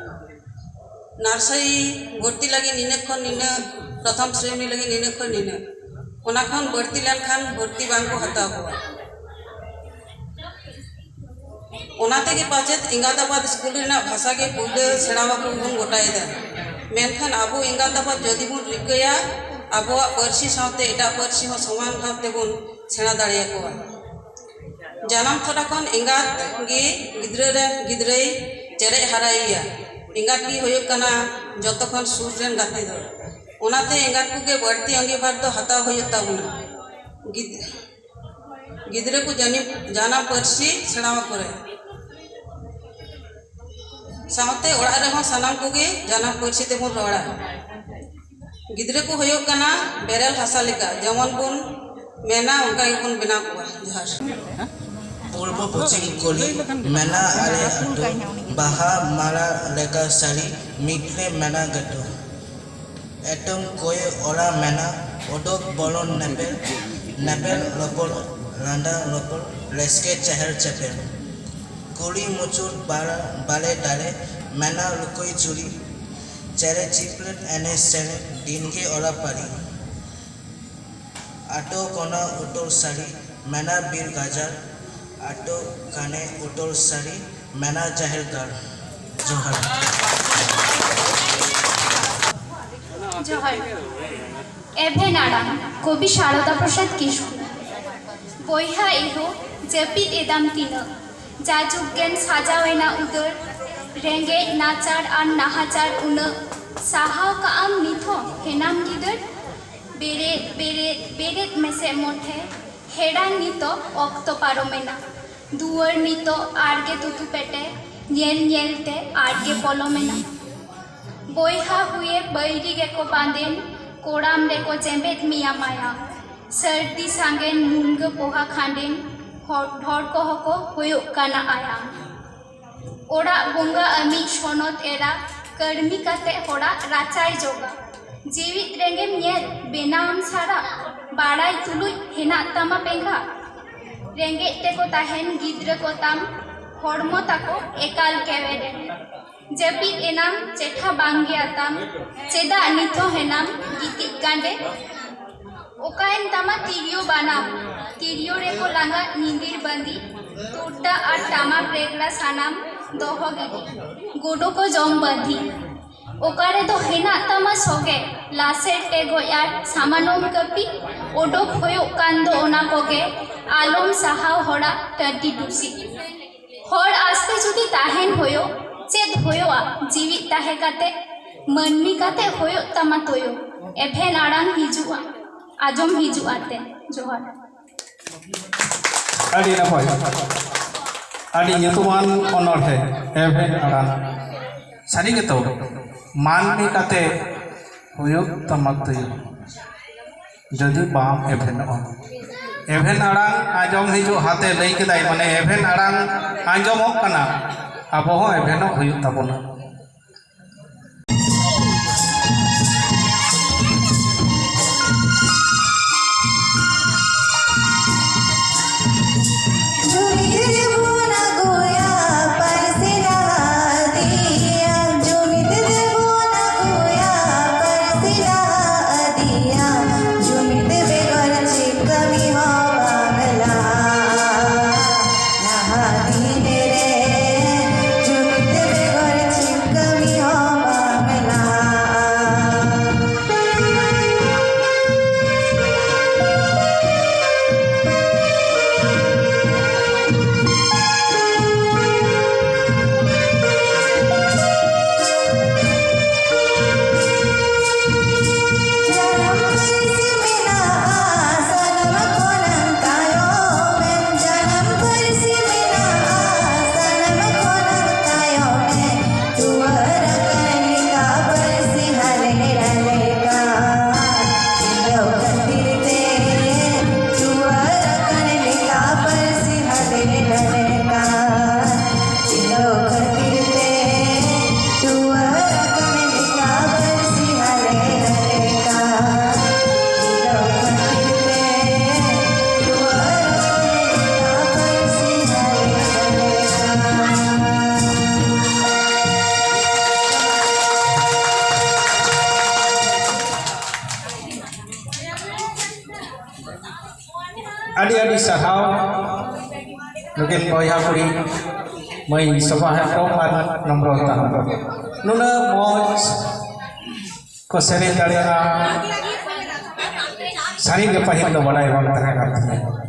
ᱱᱟᱨᱥᱟᱨᱤ ᱵᱷᱚᱨᱛᱤ ᱞᱟᱹᱜᱤᱫ ᱱᱤᱱᱟᱹᱜ ᱠᱷᱚᱱ ᱱᱤᱱᱟᱹᱜ, ᱯᱨᱚᱛᱷᱚᱢ ᱥᱨᱮᱱᱤ ᱞᱟᱹᱜᱤᱫ ᱱᱤᱱᱟᱹᱜ ᱠᱷᱚᱱ ᱱᱤᱱᱟᱹᱜ, ᱚᱱᱟ ᱠᱷᱚᱱ ᱵᱟᱹᱲᱛᱤ ᱞᱮᱱᱠᱷᱟᱱ ᱵᱷᱚᱨᱛᱤ ᱵᱟᱝ ᱠᱚ ᱦᱟᱛᱟᱣ ᱠᱚᱣᱟ᱾ ᱚᱱᱟ ᱛᱮᱜᱮ ᱯᱟᱪᱮᱫ ᱮᱸᱜᱟᱛ ᱟᱯᱟᱛ ᱥᱠᱩᱞ ᱨᱮᱱᱟᱜ ᱵᱷᱟᱥᱟ ᱜᱮ ᱯᱩᱭᱞᱟᱹ ᱥᱮᱬᱟ ᱟᱠᱚ ᱵᱚᱱ ᱜᱚᱴᱟᱭᱮᱫᱟ᱾ ᱢᱮᱱᱠᱷᱟᱱ ᱟᱵᱚ ᱮᱸᱜᱟᱛ ᱟᱯᱟᱛ ᱡᱩᱫᱤ ᱵᱚᱱ ᱨᱤᱠᱟᱹᱭᱟ, ᱟᱵᱚᱣᱟᱜ ᱯᱟᱹᱨᱥᱤ ᱥᱟᱶᱛᱮ ᱮᱴᱟᱜ ᱯᱟᱹᱨᱥᱤ ᱦᱚᱸ ᱥᱚᱢᱟᱱ ᱵᱷᱟᱵᱽ ᱛᱮᱵᱚᱱ ᱥᱮᱬᱟ ᱫᱟᱲᱮᱭᱟᱠᱚᱣᱟ᱾ ᱡᱟᱱᱟᱢ ᱛᱚᱨᱟ ᱠᱷᱚᱱ ᱮᱸᱜᱟᱛ ᱜᱮ ᱜᱤᱫᱽᱨᱟᱹ ᱨᱮᱱ, ᱜᱤᱫᱽᱨᱟᱹᱭ ᱪᱮᱨᱮᱡ ᱦᱟᱨᱟᱭᱮᱭᱟ᱾ ᱮᱸᱜᱟᱛ ᱜᱮ ᱦᱩᱭᱩᱜ ᱠᱟᱱᱟ ᱡᱚᱛᱚ ᱠᱷᱚᱱ ᱥᱩᱨ ᱨᱮᱱ ᱜᱟᱛᱮ ᱫᱚ᱾ ᱚᱱᱟᱛᱮ ᱮᱸᱜᱟᱛ ᱠᱚᱜᱮ ᱵᱟᱹᱲᱛᱤ ᱟᱸᱜᱤᱵᱷᱟᱨ ᱫᱚ ᱦᱟᱛᱟᱣ ᱦᱩᱭᱩᱜ ᱛᱟᱵᱚᱱᱟ᱾ ᱜᱤᱫ-, ᱜᱤᱫᱽᱨᱟᱹ ᱠᱚ ᱡᱟᱹᱱᱤ-, ᱡᱟᱱᱟᱢ ᱯᱟᱹᱨᱥᱤ ᱥᱮᱬᱟ ᱟᱠᱚ ᱨᱮ᱾ ᱥᱟᱶᱛᱮ ᱚᱲᱟᱜ ᱨᱮᱦᱚᱸ ᱥᱟᱱᱟᱢ ᱠᱚᱜᱮ ᱡᱟᱱᱟᱢ ᱯᱟᱹᱨᱥᱤ ᱛᱮᱵᱚᱱ ᱨᱚᱲᱟ᱾ ᱜᱤᱫᱽᱨᱟᱹ ᱠᱚ ᱦᱩᱭᱩᱜ ᱠᱟᱱᱟ ᱵᱮᱨᱮᱞ ᱦᱟᱥᱟ ᱞᱮᱠᱟ, ᱡᱮᱢᱚᱱ ᱵᱚᱱ ᱢᱮᱱᱟ ᱚᱱᱠᱟ ᱜᱮᱵᱚᱱ ᱵᱮᱱᱟᱣ ᱠᱚᱣᱟ᱾ ᱡᱚᱦᱟᱨ᱾ ᱯᱩᱨᱵᱚ ᱯᱚᱪᱷᱤᱢ ᱠᱚᱞᱤ ᱢᱮᱱᱟ ᱟᱞᱮ ᱟᱹᱛᱩ, ᱵᱟᱦᱟ ᱢᱟᱞᱟ ᱞᱮᱠᱟ ᱥᱟᱹᱲᱤ ᱢᱤᱫ ᱞᱮ ᱢᱮᱱᱟ ᱜᱟᱹᱴᱩ᱾ ᱮᱛᱚᱢ ᱠᱚᱭᱮ ᱚᱲᱟ ᱢᱮᱱᱟ, ᱚᱰᱚᱠ ᱵᱚᱞᱚᱱ ᱱᱮᱯᱮᱞ, ᱱᱮᱯᱮᱞ ᱨᱚᱯᱚᱲ, ᱞᱟᱸᱫᱟ ᱨᱚᱯᱚᱲ, ᱨᱟᱹᱥᱠᱟᱹ ᱪᱮᱦᱮᱞ ᱪᱮᱯᱮᱞ᱾ ᱠᱩᱲᱤ ᱢᱩᱪᱩᱨ ᱵᱟᱲᱟ, ᱵᱟᱞᱮ ᱫᱟᱲᱮ, ᱢᱮᱱᱟ ᱞᱩᱠᱩᱭ ᱪᱩᱨᱤ, ᱪᱮᱨᱮ ᱪᱤᱯᱞᱮᱴ ᱮᱱᱮᱡ ᱥᱮᱨᱮᱧ, ᱫᱤᱱᱜᱮ ᱚᱲᱟ ᱯᱟᱹᱨᱤ᱾ ᱟᱴᱚ ᱠᱚᱱᱟ ᱩᱛᱚᱨ ᱥᱟᱹᱨᱤ, ᱢᱮᱱᱟ ᱵᱤᱨ ᱜᱟᱡᱟᱲ, ᱟᱴᱚ ᱠᱟᱱᱮ ᱩᱛᱚᱨ ᱥᱟᱹᱨᱤ, ᱢᱮᱱᱟ ᱡᱟᱦᱮᱨ ᱜᱟᱲ᱾ ᱡᱚᱦᱟᱨ᱾ ᱡᱚᱦᱟᱨ᱾ ᱮᱵᱷᱮᱱ ᱟᱲᱟᱝ, ᱠᱚᱵᱤ ᱥᱟᱨᱚᱫᱟ ᱯᱨᱚᱥᱟᱫᱽ ᱠᱤᱥᱠᱩ᱾ ᱵᱚᱭᱦᱟ ᱮᱦᱳ, ᱡᱟᱹᱯᱤᱫ ᱮᱫᱟᱢ ᱛᱤᱱᱟᱹᱜ? ᱡᱟᱡᱩᱜᱽ ᱜᱮᱢ ᱥᱟᱡᱟᱣ ᱮᱱᱟ ᱩᱫᱟᱹᱨ᱾ ᱨᱮᱸᱜᱮᱡ ᱱᱟᱪᱟᱨ ᱟᱨ ᱱᱟᱦᱟᱪᱟᱨ ᱩᱱᱟᱹᱜ᱾ ᱥᱟᱦᱟᱣ ᱠᱟᱜ ᱟᱢ ᱱᱤᱛ ᱦᱚᱸ ᱦᱮᱱᱟᱢ ᱜᱤᱫᱟᱹᱨ᱾ ᱵᱮᱨᱮᱫ, ᱵᱮᱨᱮᱫ, ᱵᱮᱨᱮᱫ ᱢᱮᱥᱮ ᱢᱚᱴᱷᱮ᱾ ᱦᱮᱲᱟᱝ ᱱᱤᱛᱚᱜ ᱚᱠᱛᱚ ᱯᱟᱨᱚᱢᱮᱱᱟ᱾ ᱫᱩᱣᱟᱹᱨ ᱱᱤᱛᱚᱜ ᱟᱨᱜᱮ ᱛᱩᱛᱩ ᱯᱮᱴᱮ᱾ ᱧᱮᱞ ᱧᱮᱞ ᱛᱮ ᱟᱨᱜᱮ ᱯᱚᱞᱚᱢᱮᱱᱟ᱾ ᱵᱚᱭᱦᱟ ᱦᱩᱭᱮ ᱵᱟᱹᱭᱨᱤ ᱜᱮᱠᱚ ᱵᱟᱸᱫᱮᱱ᱾ ᱠᱚᱲᱟᱢ ᱨᱮᱠᱚ ᱡᱮᱢᱵᱮᱫ ᱢᱮᱭᱟ ᱢᱟᱭᱟ᱾ ᱥᱟᱹᱨᱫᱤ ᱥᱟᱸᱜᱮᱱ ᱢᱩᱱᱜᱟᱹ ᱯᱚᱦᱟ ᱠᱷᱟᱸᱰᱮᱱ᱾ ᱦᱚᱲ, ᱦᱚᱲ ᱠᱚᱦᱚᱸ ᱠᱚ ᱦᱩᱭᱩᱜ ᱠᱟᱱᱟ ᱟᱭᱟᱝ᱾ ᱚᱲᱟᱜ ᱵᱚᱸᱜᱟ ᱟᱹᱢᱤᱡ ᱥᱚᱱᱚᱛ ᱮᱨᱟ᱾ ᱠᱟᱹᱲᱢᱤ ᱠᱟᱛᱮ ᱦᱚᱲᱟᱜ ᱨᱟᱪᱟᱭ ᱡᱚᱜᱟ᱾ ᱡᱤᱣᱤᱫ ᱨᱮᱸᱜᱮᱢ ᱧᱮᱞ ᱵᱮᱱᱟᱣᱟᱢ ᱥᱟᱨᱟ᱾ ᱵᱟᱲᱟᱭ ᱛᱩᱞᱩᱡ ᱦᱮᱱᱟᱜ ᱛᱟᱢᱟ ᱵᱮᱸᱜᱟ᱾ ᱨᱮᱸᱜᱮᱡ ᱛᱮᱠᱚ ᱛᱟᱦᱮᱱ ᱜᱤᱫᱽᱨᱟᱹ ᱠᱚ ᱛᱟᱢ᱾ ᱦᱚᱲᱢᱚ ᱛᱟᱠᱚ ᱮᱠᱟᱞ ᱠᱮᱣᱮᱨᱮ᱾ ᱡᱟᱹᱯᱤᱫ ᱮᱱᱟᱢ ᱪᱮᱴᱷᱟ ᱵᱟᱝ ᱜᱮ ᱟᱛᱟᱢ᱾ ᱪᱮᱫᱟᱜ ᱱᱤᱛ ᱦᱚᱸ ᱦᱮᱱᱟᱢ ᱜᱤᱛᱤᱡ ᱜᱟᱸᱰᱮ? ᱚᱠᱟᱭᱮᱱ ᱛᱟᱢᱟ ᱛᱤᱨᱭᱳ ᱵᱟᱱᱟᱢ? ᱛᱤᱨᱭᱳ ᱨᱮᱠᱚ ᱞᱟᱸᱜᱟ ᱧᱤᱫᱤᱨ ᱵᱟᱸᱫᱤ᱾ ᱛᱩᱨᱫᱟᱜ ᱟᱨ ᱴᱟᱢᱟᱠ ᱨᱮᱜᱽᱲᱟ ᱥᱟᱱᱟᱢ ᱫᱚᱦᱚ ᱜᱤᱰᱤ᱾ ᱜᱳᱰᱳ ᱠᱚ ᱡᱚᱢ ᱵᱟᱸᱫᱷᱤ᱾ ᱚᱠᱟ ᱨᱮᱫᱚ ᱦᱮᱱᱟᱜ ᱛᱟᱢᱟ ᱥᱚᱜᱮ? ᱞᱟᱥᱮᱨ ᱴᱮᱜᱚᱡ ᱟᱨ ᱥᱟᱢᱟᱱᱚᱢ ᱠᱟᱹᱯᱤ᱾ ᱚᱰᱚᱠ ᱦᱩᱭᱩᱜ ᱠᱟᱱ ᱫᱚ ᱚᱱᱟ ᱠᱚᱜᱮ᱾ ᱟᱞᱚᱢ ᱥᱟᱦᱟᱣ ᱦᱚᱲᱟᱜ ᱴᱟᱹᱴᱤ ᱴᱩᱥᱤ᱾ ᱦᱚᱲ ᱟᱥᱛᱮ ᱡᱩᱫᱤ ᱛᱟᱦᱮᱱ ᱦᱩᱭᱩᱜ, ᱪᱮᱫ ᱦᱩᱭᱩᱜᱼᱟ ᱡᱤᱣᱤᱫ ᱛᱟᱦᱮᱸ ᱠᱟᱛᱮ? ᱢᱟᱹᱱᱢᱤ ᱠᱟᱛᱮ ᱦᱩᱭᱩᱜ ᱛᱟᱢᱟ ᱛᱩᱭᱩ᱾ ᱮᱵᱷᱮᱱ ᱟᱲᱟᱝ ᱦᱤᱡᱩᱜᱼᱟ, ᱟᱸᱡᱚᱢ ᱦᱤᱡᱩᱜᱼᱟ ᱛᱮ᱾ ᱡᱚᱦᱟᱨ᱾ ᱟᱹᱰᱤ ᱱᱟᱯᱟᱭ, ᱟᱹᱰᱤ ᱧᱩᱛᱩᱢᱟᱱ ᱚᱱᱚᱬᱦᱮ ᱮᱵᱷᱮᱱ ᱟᱲᱟᱝ᱾ ᱥᱟᱹᱨᱤ ᱜᱮᱛᱚ, ᱢᱟᱹᱱᱢᱤ ᱠᱟᱛᱮ ᱦᱩᱭᱩᱜ ᱛᱟᱢᱟ ᱛᱩᱭᱩ, ᱡᱩᱫᱤ ᱵᱟᱢ ᱮᱵᱷᱮᱱᱚᱜᱼᱟ᱾ ᱮᱵᱷᱮᱱ ᱟᱲᱟᱝ ᱟᱸᱡᱚᱢ ᱦᱤᱡᱩᱜ ᱦᱟᱛᱮ ᱞᱟᱹᱭ ᱠᱮᱫᱟᱭ, ᱢᱟᱱᱮ ᱮᱵᱷᱮᱱ ᱟᱲᱟᱝ ᱟᱸᱡᱚᱢᱚᱜ ᱠᱟᱱᱟ, ᱟᱵᱚ ᱦᱚᱸ ᱮᱵᱷᱮᱱᱚᱜ ᱦᱩᱭᱩᱜ ᱛᱟᱵᱚᱱᱟ᱾ ᱥᱟᱨᱦᱟᱣ ᱱᱩᱠᱤᱱ ᱵᱚᱭᱦᱟ ᱠᱩᱲᱤ ᱢᱟᱹᱭ ᱥᱳᱵᱷᱟ ᱦᱮᱢᱵᱨᱚᱢ ᱟᱨ ᱱᱚᱢᱨᱚᱛᱟ ᱦᱮᱢᱵᱨᱚᱢ᱾ ᱱᱩᱱᱟᱹᱜ ᱢᱚᱡᱽ ᱠᱚ ᱥᱮᱨᱮᱧ ᱫᱟᱲᱮᱭᱟᱜᱼᱟ᱾ ᱥᱟᱹᱨᱤᱜᱮ ᱯᱟᱹᱦᱤᱞ ᱫᱚ ᱵᱟᱰᱟᱭ ᱵᱟᱝ ᱛᱟᱦᱮᱸ ᱠᱟᱱ ᱛᱤᱧᱟᱹ᱾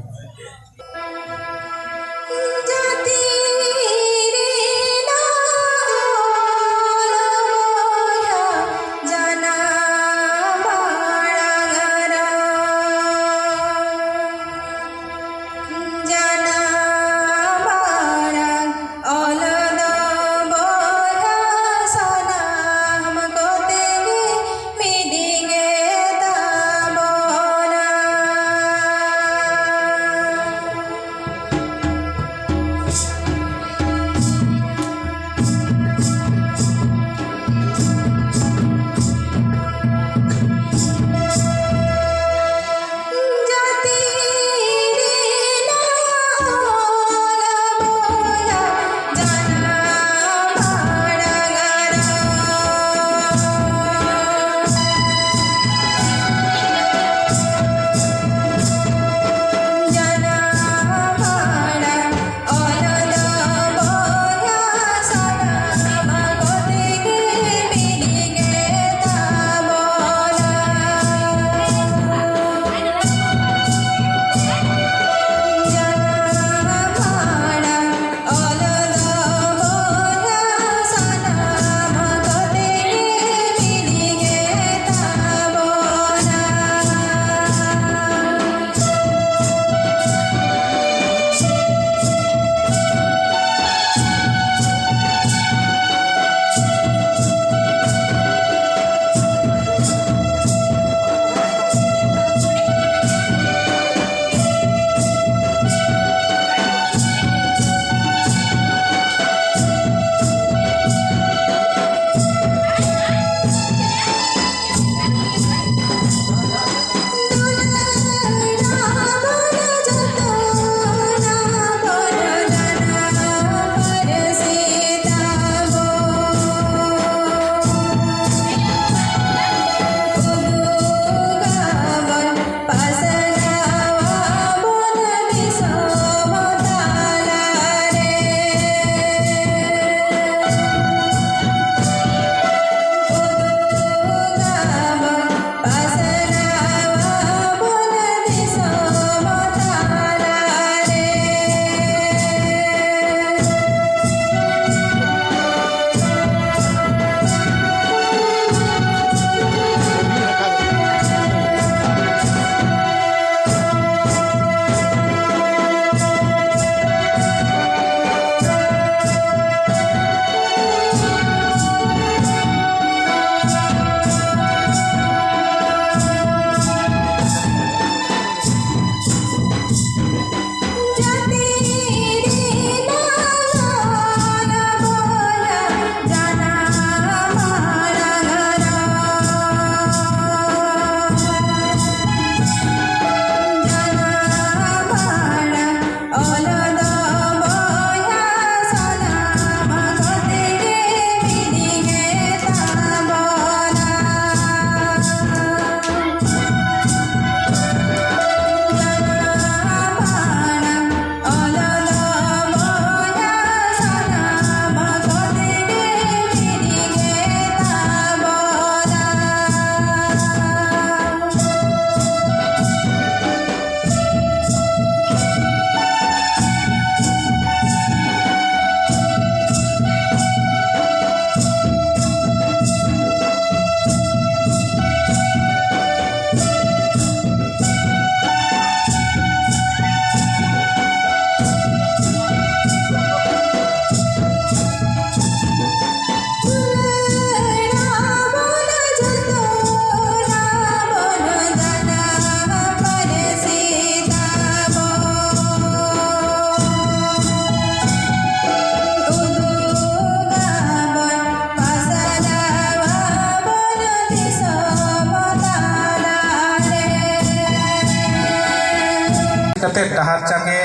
ᱰᱟᱦᱟᱨ ᱪᱟᱸᱜᱮ,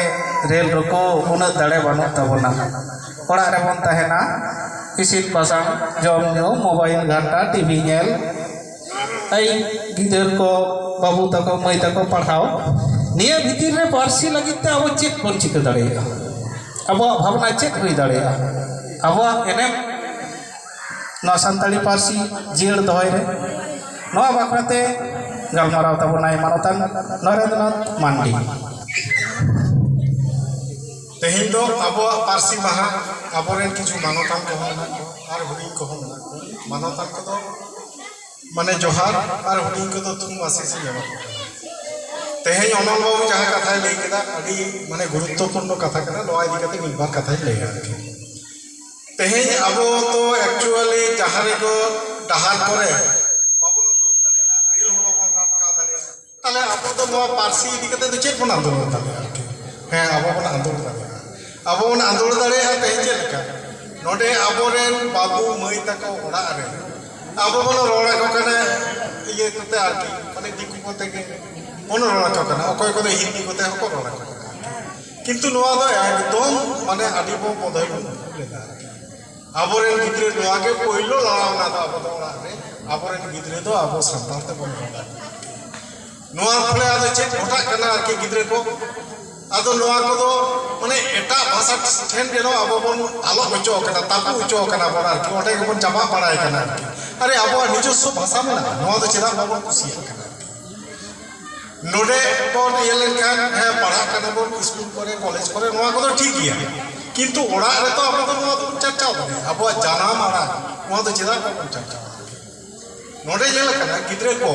ᱨᱮᱞ ᱨᱩᱠᱩ, ᱩᱱᱟᱹᱜ ᱫᱟᱲᱮ ᱵᱟᱹᱱᱩᱜ ᱛᱟᱵᱚᱱᱟ᱾ ᱚᱲᱟᱜ ᱨᱮᱵᱚᱱ ᱛᱟᱦᱮᱱᱟ, ᱤᱥᱤᱱ ᱵᱟᱥᱟᱝ, ᱡᱚᱢ ᱧᱩ, ᱢᱳᱵᱟᱭᱤᱞ ᱜᱷᱟᱱᱴᱟ, ᱴᱤᱵᱷᱤ ᱧᱮᱞ, ᱟᱭ ᱜᱤᱫᱟᱹᱨ ᱠᱚ, ᱵᱟᱹᱵᱩ ᱛᱟᱠᱚ, ᱢᱟᱹᱭ ᱛᱟᱠᱚ ᱯᱟᱲᱦᱟᱣ᱾ ᱱᱤᱭᱟᱹ ᱵᱷᱤᱛᱤᱨ ᱨᱮ ᱯᱟᱹᱨᱥᱤ ᱞᱟᱹᱜᱤᱫ ᱛᱮ ᱟᱵᱚ ᱪᱮᱫ ᱵᱚᱱ ᱪᱤᱠᱟᱹ ᱫᱟᱲᱮᱭᱟᱜᱼᱟ? ᱟᱵᱚᱣᱟᱜ ᱵᱷᱟᱵᱽᱱᱟ ᱪᱮᱫ ᱦᱩᱭ ᱫᱟᱲᱮᱭᱟᱜᱼᱟ? ᱟᱵᱚᱣᱟᱜ ᱮᱱᱮᱢ ᱱᱚᱣᱟ ᱥᱟᱱᱛᱟᱲᱤ ᱯᱟᱹᱨᱥᱤ ᱡᱤᱭᱟᱹᱲ ᱫᱚᱦᱚᱭ ᱨᱮ᱾ ᱱᱚᱣᱟ ᱵᱟᱠᱷᱨᱟ ᱛᱮ ᱜᱟᱞᱢᱟᱨᱟᱣ ᱛᱟᱵᱚᱱᱟᱭ ᱢᱟᱱᱚᱛᱟᱱ ᱱᱚᱨᱮᱱᱫᱨᱚᱱᱟᱛᱷ ᱢᱟᱱᱰᱤ᱾ ᱛᱮᱦᱮᱧ ᱫᱚ ᱟᱵᱚᱣᱟᱜ ᱯᱟᱹᱨᱥᱤ ᱢᱟᱦᱟ᱾ ᱟᱵᱚᱨᱮᱱ ᱠᱤᱪᱷᱩ ᱢᱟᱱᱚᱛᱟᱱ ᱠᱚᱦᱚᱸ ᱢᱮᱱᱟᱜ ᱠᱚᱣᱟ ᱟᱨ ᱦᱩᱰᱤᱧ ᱠᱚᱦᱚᱸ ᱢᱮᱱᱟᱜ ᱠᱚᱣᱟ᱾ ᱢᱟᱱᱚᱛᱟᱱ ᱠᱚᱫᱚ ᱢᱟᱱᱮ ᱡᱚᱦᱟᱨ, ᱟᱨ ᱦᱩᱰᱤᱧ ᱠᱚᱫᱚ ᱛᱷᱩᱢ ᱟᱥᱤᱥ ᱤᱧ ᱮᱢᱟ ᱠᱚ ᱠᱟᱱᱟ᱾ ᱛᱮᱦᱮᱧ ᱚᱢᱚᱞ ᱵᱟᱹᱵᱩ ᱡᱟᱦᱟᱸ ᱠᱟᱛᱷᱟᱭ ᱞᱟᱹᱭ ᱠᱮᱫᱟ, ᱟᱹᱰᱤ ᱢᱟᱱᱮ ᱜᱩᱨᱩᱛᱛᱚᱯᱩᱨᱱᱚ ᱠᱟᱛᱷᱟ ᱠᱟᱱᱟ᱾ ᱱᱚᱣᱟ ᱤᱫᱤ ᱠᱟᱛᱮ ᱢᱤᱫ ᱵᱟᱨ ᱠᱟᱛᱷᱟᱧ ᱞᱟᱹᱭᱟ ᱟᱨᱠᱤ᱾ ᱛᱮᱦᱮᱧ ᱟᱵᱚ ᱫᱚ actually ᱡᱟᱦᱟᱸ ᱨᱮᱠᱚ ᱰᱟᱦᱟᱨ ᱠᱚᱨᱮ ᱵᱟᱵᱚᱱ ᱚᱵᱚᱨᱳᱫᱷ ᱫᱟᱲᱮᱭᱟᱜᱼᱟ, ᱨᱮᱞ ᱦᱚᱸ ᱵᱟᱵᱚᱱ ᱨᱟᱯᱠᱟᱣ ᱫᱟᱲᱮᱭᱟᱜᱼᱟ, ᱛᱟᱦᱞᱮ ᱟᱵᱚ ᱫᱚ ᱱᱚᱣᱟ ᱯᱟᱹᱨᱥᱤ ᱤᱫᱤ ᱠᱟᱛᱮ ᱫᱚ ᱪᱮᱫ ᱵᱚᱱ ᱟᱸᱫᱳᱲ ᱫᱟᱲᱮᱭᱟᱜᱼᱟ ᱟᱨᱠᱤ? ᱦᱮᱸ, ᱟᱵᱚ ᱵᱚᱱ ᱟᱸᱫᱳᱲ ᱫᱟᱲᱮᱭᱟᱜᱼᱟ᱾ ᱟᱵᱚ ᱵᱚᱱ ᱟᱸᱫᱳᱲ ᱫᱟᱲᱮᱭᱟᱜᱼᱟ᱾ ᱛᱮᱦᱮᱧ ᱪᱮᱫ ᱞᱮᱠᱟ ᱱᱚᱰᱮ ᱟᱵᱚᱨᱮᱱ ᱵᱟᱹᱵᱩ ᱢᱟᱹᱭ ᱛᱟᱠᱚ ᱚᱲᱟᱜ ᱨᱮ ᱟᱵᱚ ᱵᱚᱱ ᱨᱚᱲ ᱟᱠᱚ ᱠᱟᱱᱟ ᱤᱭᱟᱹ ᱠᱚᱛᱮ ᱟᱨᱠᱤ, ᱢᱟᱱᱮ ᱫᱤᱠᱩ ᱠᱚᱛᱮ ᱜᱮ ᱵᱚᱱ ᱨᱚᱲ ᱟᱠᱚ ᱠᱟᱱᱟ, ᱚᱠᱚᱭ ᱠᱚᱫᱚ ᱦᱤᱱᱫᱤ ᱠᱚᱛᱮ ᱦᱚᱸᱠᱚ ᱨᱚᱲ ᱟᱠᱚ ᱠᱟᱱᱟ᱾ ᱠᱤᱱᱛᱩ ᱱᱚᱣᱟ ᱫᱚ ᱮᱠᱫᱚᱢ ᱢᱟᱱᱮ ᱟᱹᱰᱤ ᱵᱚ ᱵᱚᱫᱚᱞ ᱞᱮᱫᱟ ᱟᱨᱠᱤ᱾ ᱟᱵᱚᱨᱮᱱ ᱜᱤᱫᱽᱨᱟᱹ ᱱᱚᱣᱟ ᱜᱮ ᱯᱳᱭᱞᱳ ᱞᱟᱲᱟᱣᱱᱟ ᱫᱚ ᱟᱵᱚ ᱫᱚ ᱚᱲᱟᱜ ᱨᱮ ᱟᱵᱚᱨᱮᱱ ᱜᱤᱫᱽᱨᱟᱹ ᱫᱚ ᱟᱵᱚ ᱥᱟᱱᱛᱟᱲ ᱛᱮᱵᱚᱱ ᱨᱚᱲ ᱟᱠᱚ᱾ ᱱᱚᱣᱟ ᱯᱷᱚᱞᱮ ᱟᱫᱚ ᱪᱮᱫ ᱜᱷᱚᱴᱟᱜ ᱠᱟᱱᱟ ᱟᱨᱠᱤ ᱜᱤᱫᱽᱨᱟᱹ ᱠᱚ? ᱟᱫᱚ ᱱᱚᱣᱟ ᱠᱚᱫᱚ ᱢᱟᱱᱮ ᱮᱴᱟᱜ ᱵᱷᱟᱥᱟ ᱴᱷᱮᱱ ᱡᱮᱱᱚ ᱟᱵᱚ ᱵᱚᱱ ᱟᱞᱚ ᱦᱚᱪᱚ ᱠᱟᱱᱟ, ᱛᱟᱹᱯᱩ ᱦᱚᱪᱚ ᱠᱟᱱᱟ ᱵᱚᱱ ᱟᱨᱠᱤ, ᱚᱸᱰᱮ ᱜᱮᱵᱚᱱ ᱪᱟᱵᱟ ᱵᱟᱲᱟᱭ ᱠᱟᱱᱟ ᱟᱨᱠᱤ᱾ ᱟᱨᱮ, ᱟᱵᱚᱣᱟᱜ ᱱᱤᱡᱚᱥᱥᱚ ᱵᱷᱟᱥᱟ ᱢᱮᱱᱟᱜᱼᱟ, ᱱᱚᱣᱟ ᱫᱚ ᱪᱮᱫᱟᱜ ᱵᱟᱵᱚᱱ ᱠᱩᱥᱤᱭᱟᱜ ᱠᱟᱱᱟ? ᱱᱚᱰᱮ ᱵᱚᱱ ᱤᱭᱟᱹ ᱞᱮᱱᱠᱷᱟᱱ, ᱦᱮᱸ, ᱯᱟᱲᱦᱟᱜ ᱠᱟᱱᱟ ᱵᱚᱱ ᱥᱠᱩᱞ ᱠᱚᱨᱮ, ᱠᱚᱞᱮᱡᱽ ᱠᱚᱨᱮ, ᱱᱚᱣᱟ ᱠᱚᱫᱚ ᱴᱷᱤᱠ ᱜᱮᱭᱟ, ᱠᱤᱱᱛᱩ ᱚᱲᱟᱜ ᱨᱮᱛᱚ ᱟᱵᱚ ᱫᱚ ᱱᱚᱣᱟ ᱫᱚᱵᱚᱱ ᱪᱟᱨᱪᱟᱣ ᱫᱟᱲᱮᱭᱟᱜᱼᱟ᱾ ᱟᱵᱚᱣᱟᱜ ᱡᱟᱱᱟᱢ ᱟᱲᱟᱝ, ᱱᱚᱣᱟ ᱫᱚ ᱪᱮᱫᱟᱜ ᱵᱟᱵᱚᱱ ᱪᱟᱨᱪᱟᱣᱟ? ᱱᱚᱰᱮ ᱧᱮᱞ ᱟᱠᱟᱱᱟ, ᱜᱤᱫᱽᱨᱟᱹ ᱠᱚ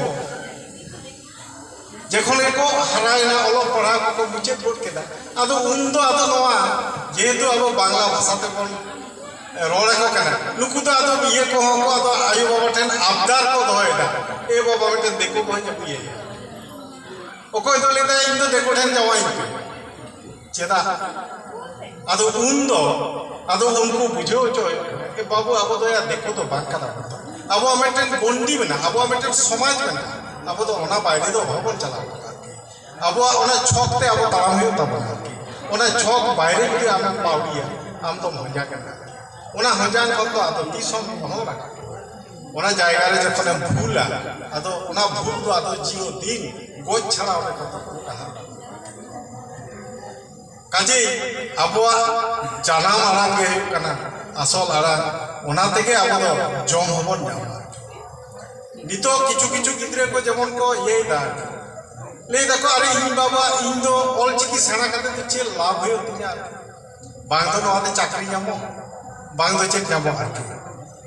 ᱡᱚᱠᱷᱚᱱ ᱜᱮᱠᱚ ᱦᱟᱨᱟᱭᱮᱱᱟ, ᱚᱞᱚᱜ ᱯᱟᱲᱦᱟᱣ ᱠᱚᱠᱚ ᱢᱩᱪᱟᱹᱫ ᱜᱚᱫ ᱠᱮᱫᱟ, ᱟᱫᱚ ᱩᱱᱫᱚ ᱟᱫᱚ ᱱᱚᱣᱟ ᱡᱮᱦᱮᱛᱩ ᱟᱵᱚ ᱵᱟᱝᱞᱟ ᱵᱷᱟᱥᱟ ᱛᱮᱵᱚᱱ ᱨᱚᱲ ᱟᱠᱚ ᱠᱟᱱᱟ, ᱱᱩᱠᱩ ᱫᱚ ᱟᱫᱚ ᱤᱭᱟᱹ ᱠᱚᱦᱚᱸ ᱠᱚ ᱟᱫᱚ ᱟᱭᱳ ᱵᱟᱵᱟ ᱴᱷᱮᱱ ᱟᱵᱫᱟᱨ ᱠᱚ ᱫᱚᱦᱚᱭᱮᱫᱟ, "ᱮ ᱵᱟᱵᱟ, ᱢᱤᱫᱴᱮᱱ ᱫᱤᱠᱩ ᱵᱟᱹᱦᱩᱧ ᱟᱹᱜᱩᱭᱮᱭᱟ᱾" ᱚᱠᱚᱭ ᱫᱚ ᱞᱟᱹᱭᱫᱟ, "ᱤᱧ ᱫᱚ ᱫᱤᱠᱩ ᱴᱷᱮᱱ ᱡᱟᱶᱟᱭ ᱯᱮ᱾" ᱪᱮᱫᱟᱜ? ᱟᱫᱚ ᱩᱱ ᱫᱚ, ᱟᱫᱚ ᱩᱱᱠᱩ ᱵᱩᱡᱷᱟᱹᱣ ᱦᱚᱪᱚ ᱦᱩᱭᱩᱜ ᱠᱟᱱᱟ, "ᱮ ᱵᱟᱹᱵᱩ, ᱟᱵᱚ ᱫᱚ ᱭᱟ ᱫᱤᱠᱩ ᱫᱚ ᱵᱟᱝ ᱠᱟᱱᱟ ᱵᱚᱱ ᱛᱚ᱾ ᱟᱵᱚᱣᱟᱜ ᱢᱤᱫᱴᱮᱱ ᱜᱚᱱᱰᱤ ᱢᱮᱱᱟᱜᱼᱟ, ᱟᱵᱚᱣᱟᱜ ᱢᱤᱫᱴᱮᱱ ᱥᱚᱢᱟᱡᱽ ᱢᱮᱱᱟᱜᱼᱟ, ᱟᱵᱚ ᱫᱚ ᱚᱱᱟ ᱵᱟᱭᱨᱮ ᱫᱚ ᱚᱦᱚ ᱵᱚᱱ ᱪᱟᱞᱟᱣ ᱠᱚᱜᱼᱟ ᱟᱨᱠᱤ᱾" ᱟᱵᱚᱣᱟᱜ ᱚᱱᱟ ᱪᱷᱚᱠ ᱛᱮ ᱟᱵᱚ ᱛᱟᱲᱟᱢ ᱦᱩᱭᱩᱜ ᱛᱟᱵᱚᱱᱟ ᱟᱨᱠᱤ᱾ ᱚᱱᱟ ᱪᱷᱚᱠ ᱵᱟᱭᱨᱮ ᱡᱩᱫᱤ ᱟᱢᱮᱢ ᱯᱟᱣᱲᱤᱭᱟ, ᱟᱢ ᱫᱚᱢ ᱦᱚᱡᱟᱜ ᱠᱟᱱᱟ᱾ ᱚᱱᱟ ᱦᱚᱡᱟᱝ ᱠᱷᱚᱱ ᱫᱚ ᱟᱫᱚ ᱛᱤᱥ ᱦᱚᱸ ᱚᱦᱚᱢ ᱨᱟᱠᱟᱵ᱾ ᱚᱱᱟ ᱡᱟᱭᱜᱟ ᱨᱮ ᱡᱚᱠᱷᱚᱱᱮᱢ ᱵᱷᱩᱞᱟ, ᱟᱫᱚ ᱚᱱᱟ ᱵᱷᱩᱞ ᱫᱚ ᱟᱫᱚ ᱪᱤᱨᱚ ᱫᱤᱱ ᱜᱚᱡ ᱪᱷᱟᱲᱟ ᱚᱸᱰᱮ ᱠᱷᱚᱱ ᱫᱚ ᱰᱟᱦᱟᱨ ᱵᱟᱹᱱᱩᱜᱼᱟ᱾ ᱠᱟᱡᱮ ᱟᱵᱚᱣᱟᱜ ᱡᱟᱱᱟᱢ ᱟᱲᱟᱝ ᱜᱮ ᱦᱩᱭᱩᱜ ᱠᱟᱱᱟ ᱟᱥᱚᱞ ᱟᱲᱟᱝ, ᱚᱱᱟ ᱛᱮᱜᱮ ᱟᱵᱚ ᱫᱚ ᱡᱚᱢ ᱦᱚᱸᱵᱚᱱ ᱧᱟᱢᱟ᱾ ᱱᱤᱛᱚᱜ ᱠᱤᱪᱷᱩ ᱠᱤᱪᱷᱩ ᱜᱤᱫᱽᱨᱟᱹ ᱠᱚ ᱡᱮᱢᱚᱱ ᱠᱚ ᱤᱭᱟᱹᱭᱮᱫᱟ, ᱞᱟᱹᱭ ᱫᱟᱠᱚ, "ᱟᱨᱮ ᱤᱧ ᱵᱟᱵᱟ, ᱤᱧ ᱫᱚ ᱚᱞ ᱪᱤᱠᱤ ᱥᱮᱬᱟ ᱠᱟᱛᱮ ᱫᱚ ᱪᱮᱫ ᱞᱟᱵᱷ ᱦᱩᱭᱩᱜ ᱛᱤᱧᱟ? ᱵᱟᱝ ᱫᱚ ᱱᱚᱣᱟ ᱛᱮ ᱪᱟᱹᱠᱨᱤ ᱧᱟᱢᱚᱜ, ᱵᱟᱝ ᱫᱚ ᱪᱮᱫ ᱧᱟᱢᱚᱜ ᱟᱨᱠᱤ?"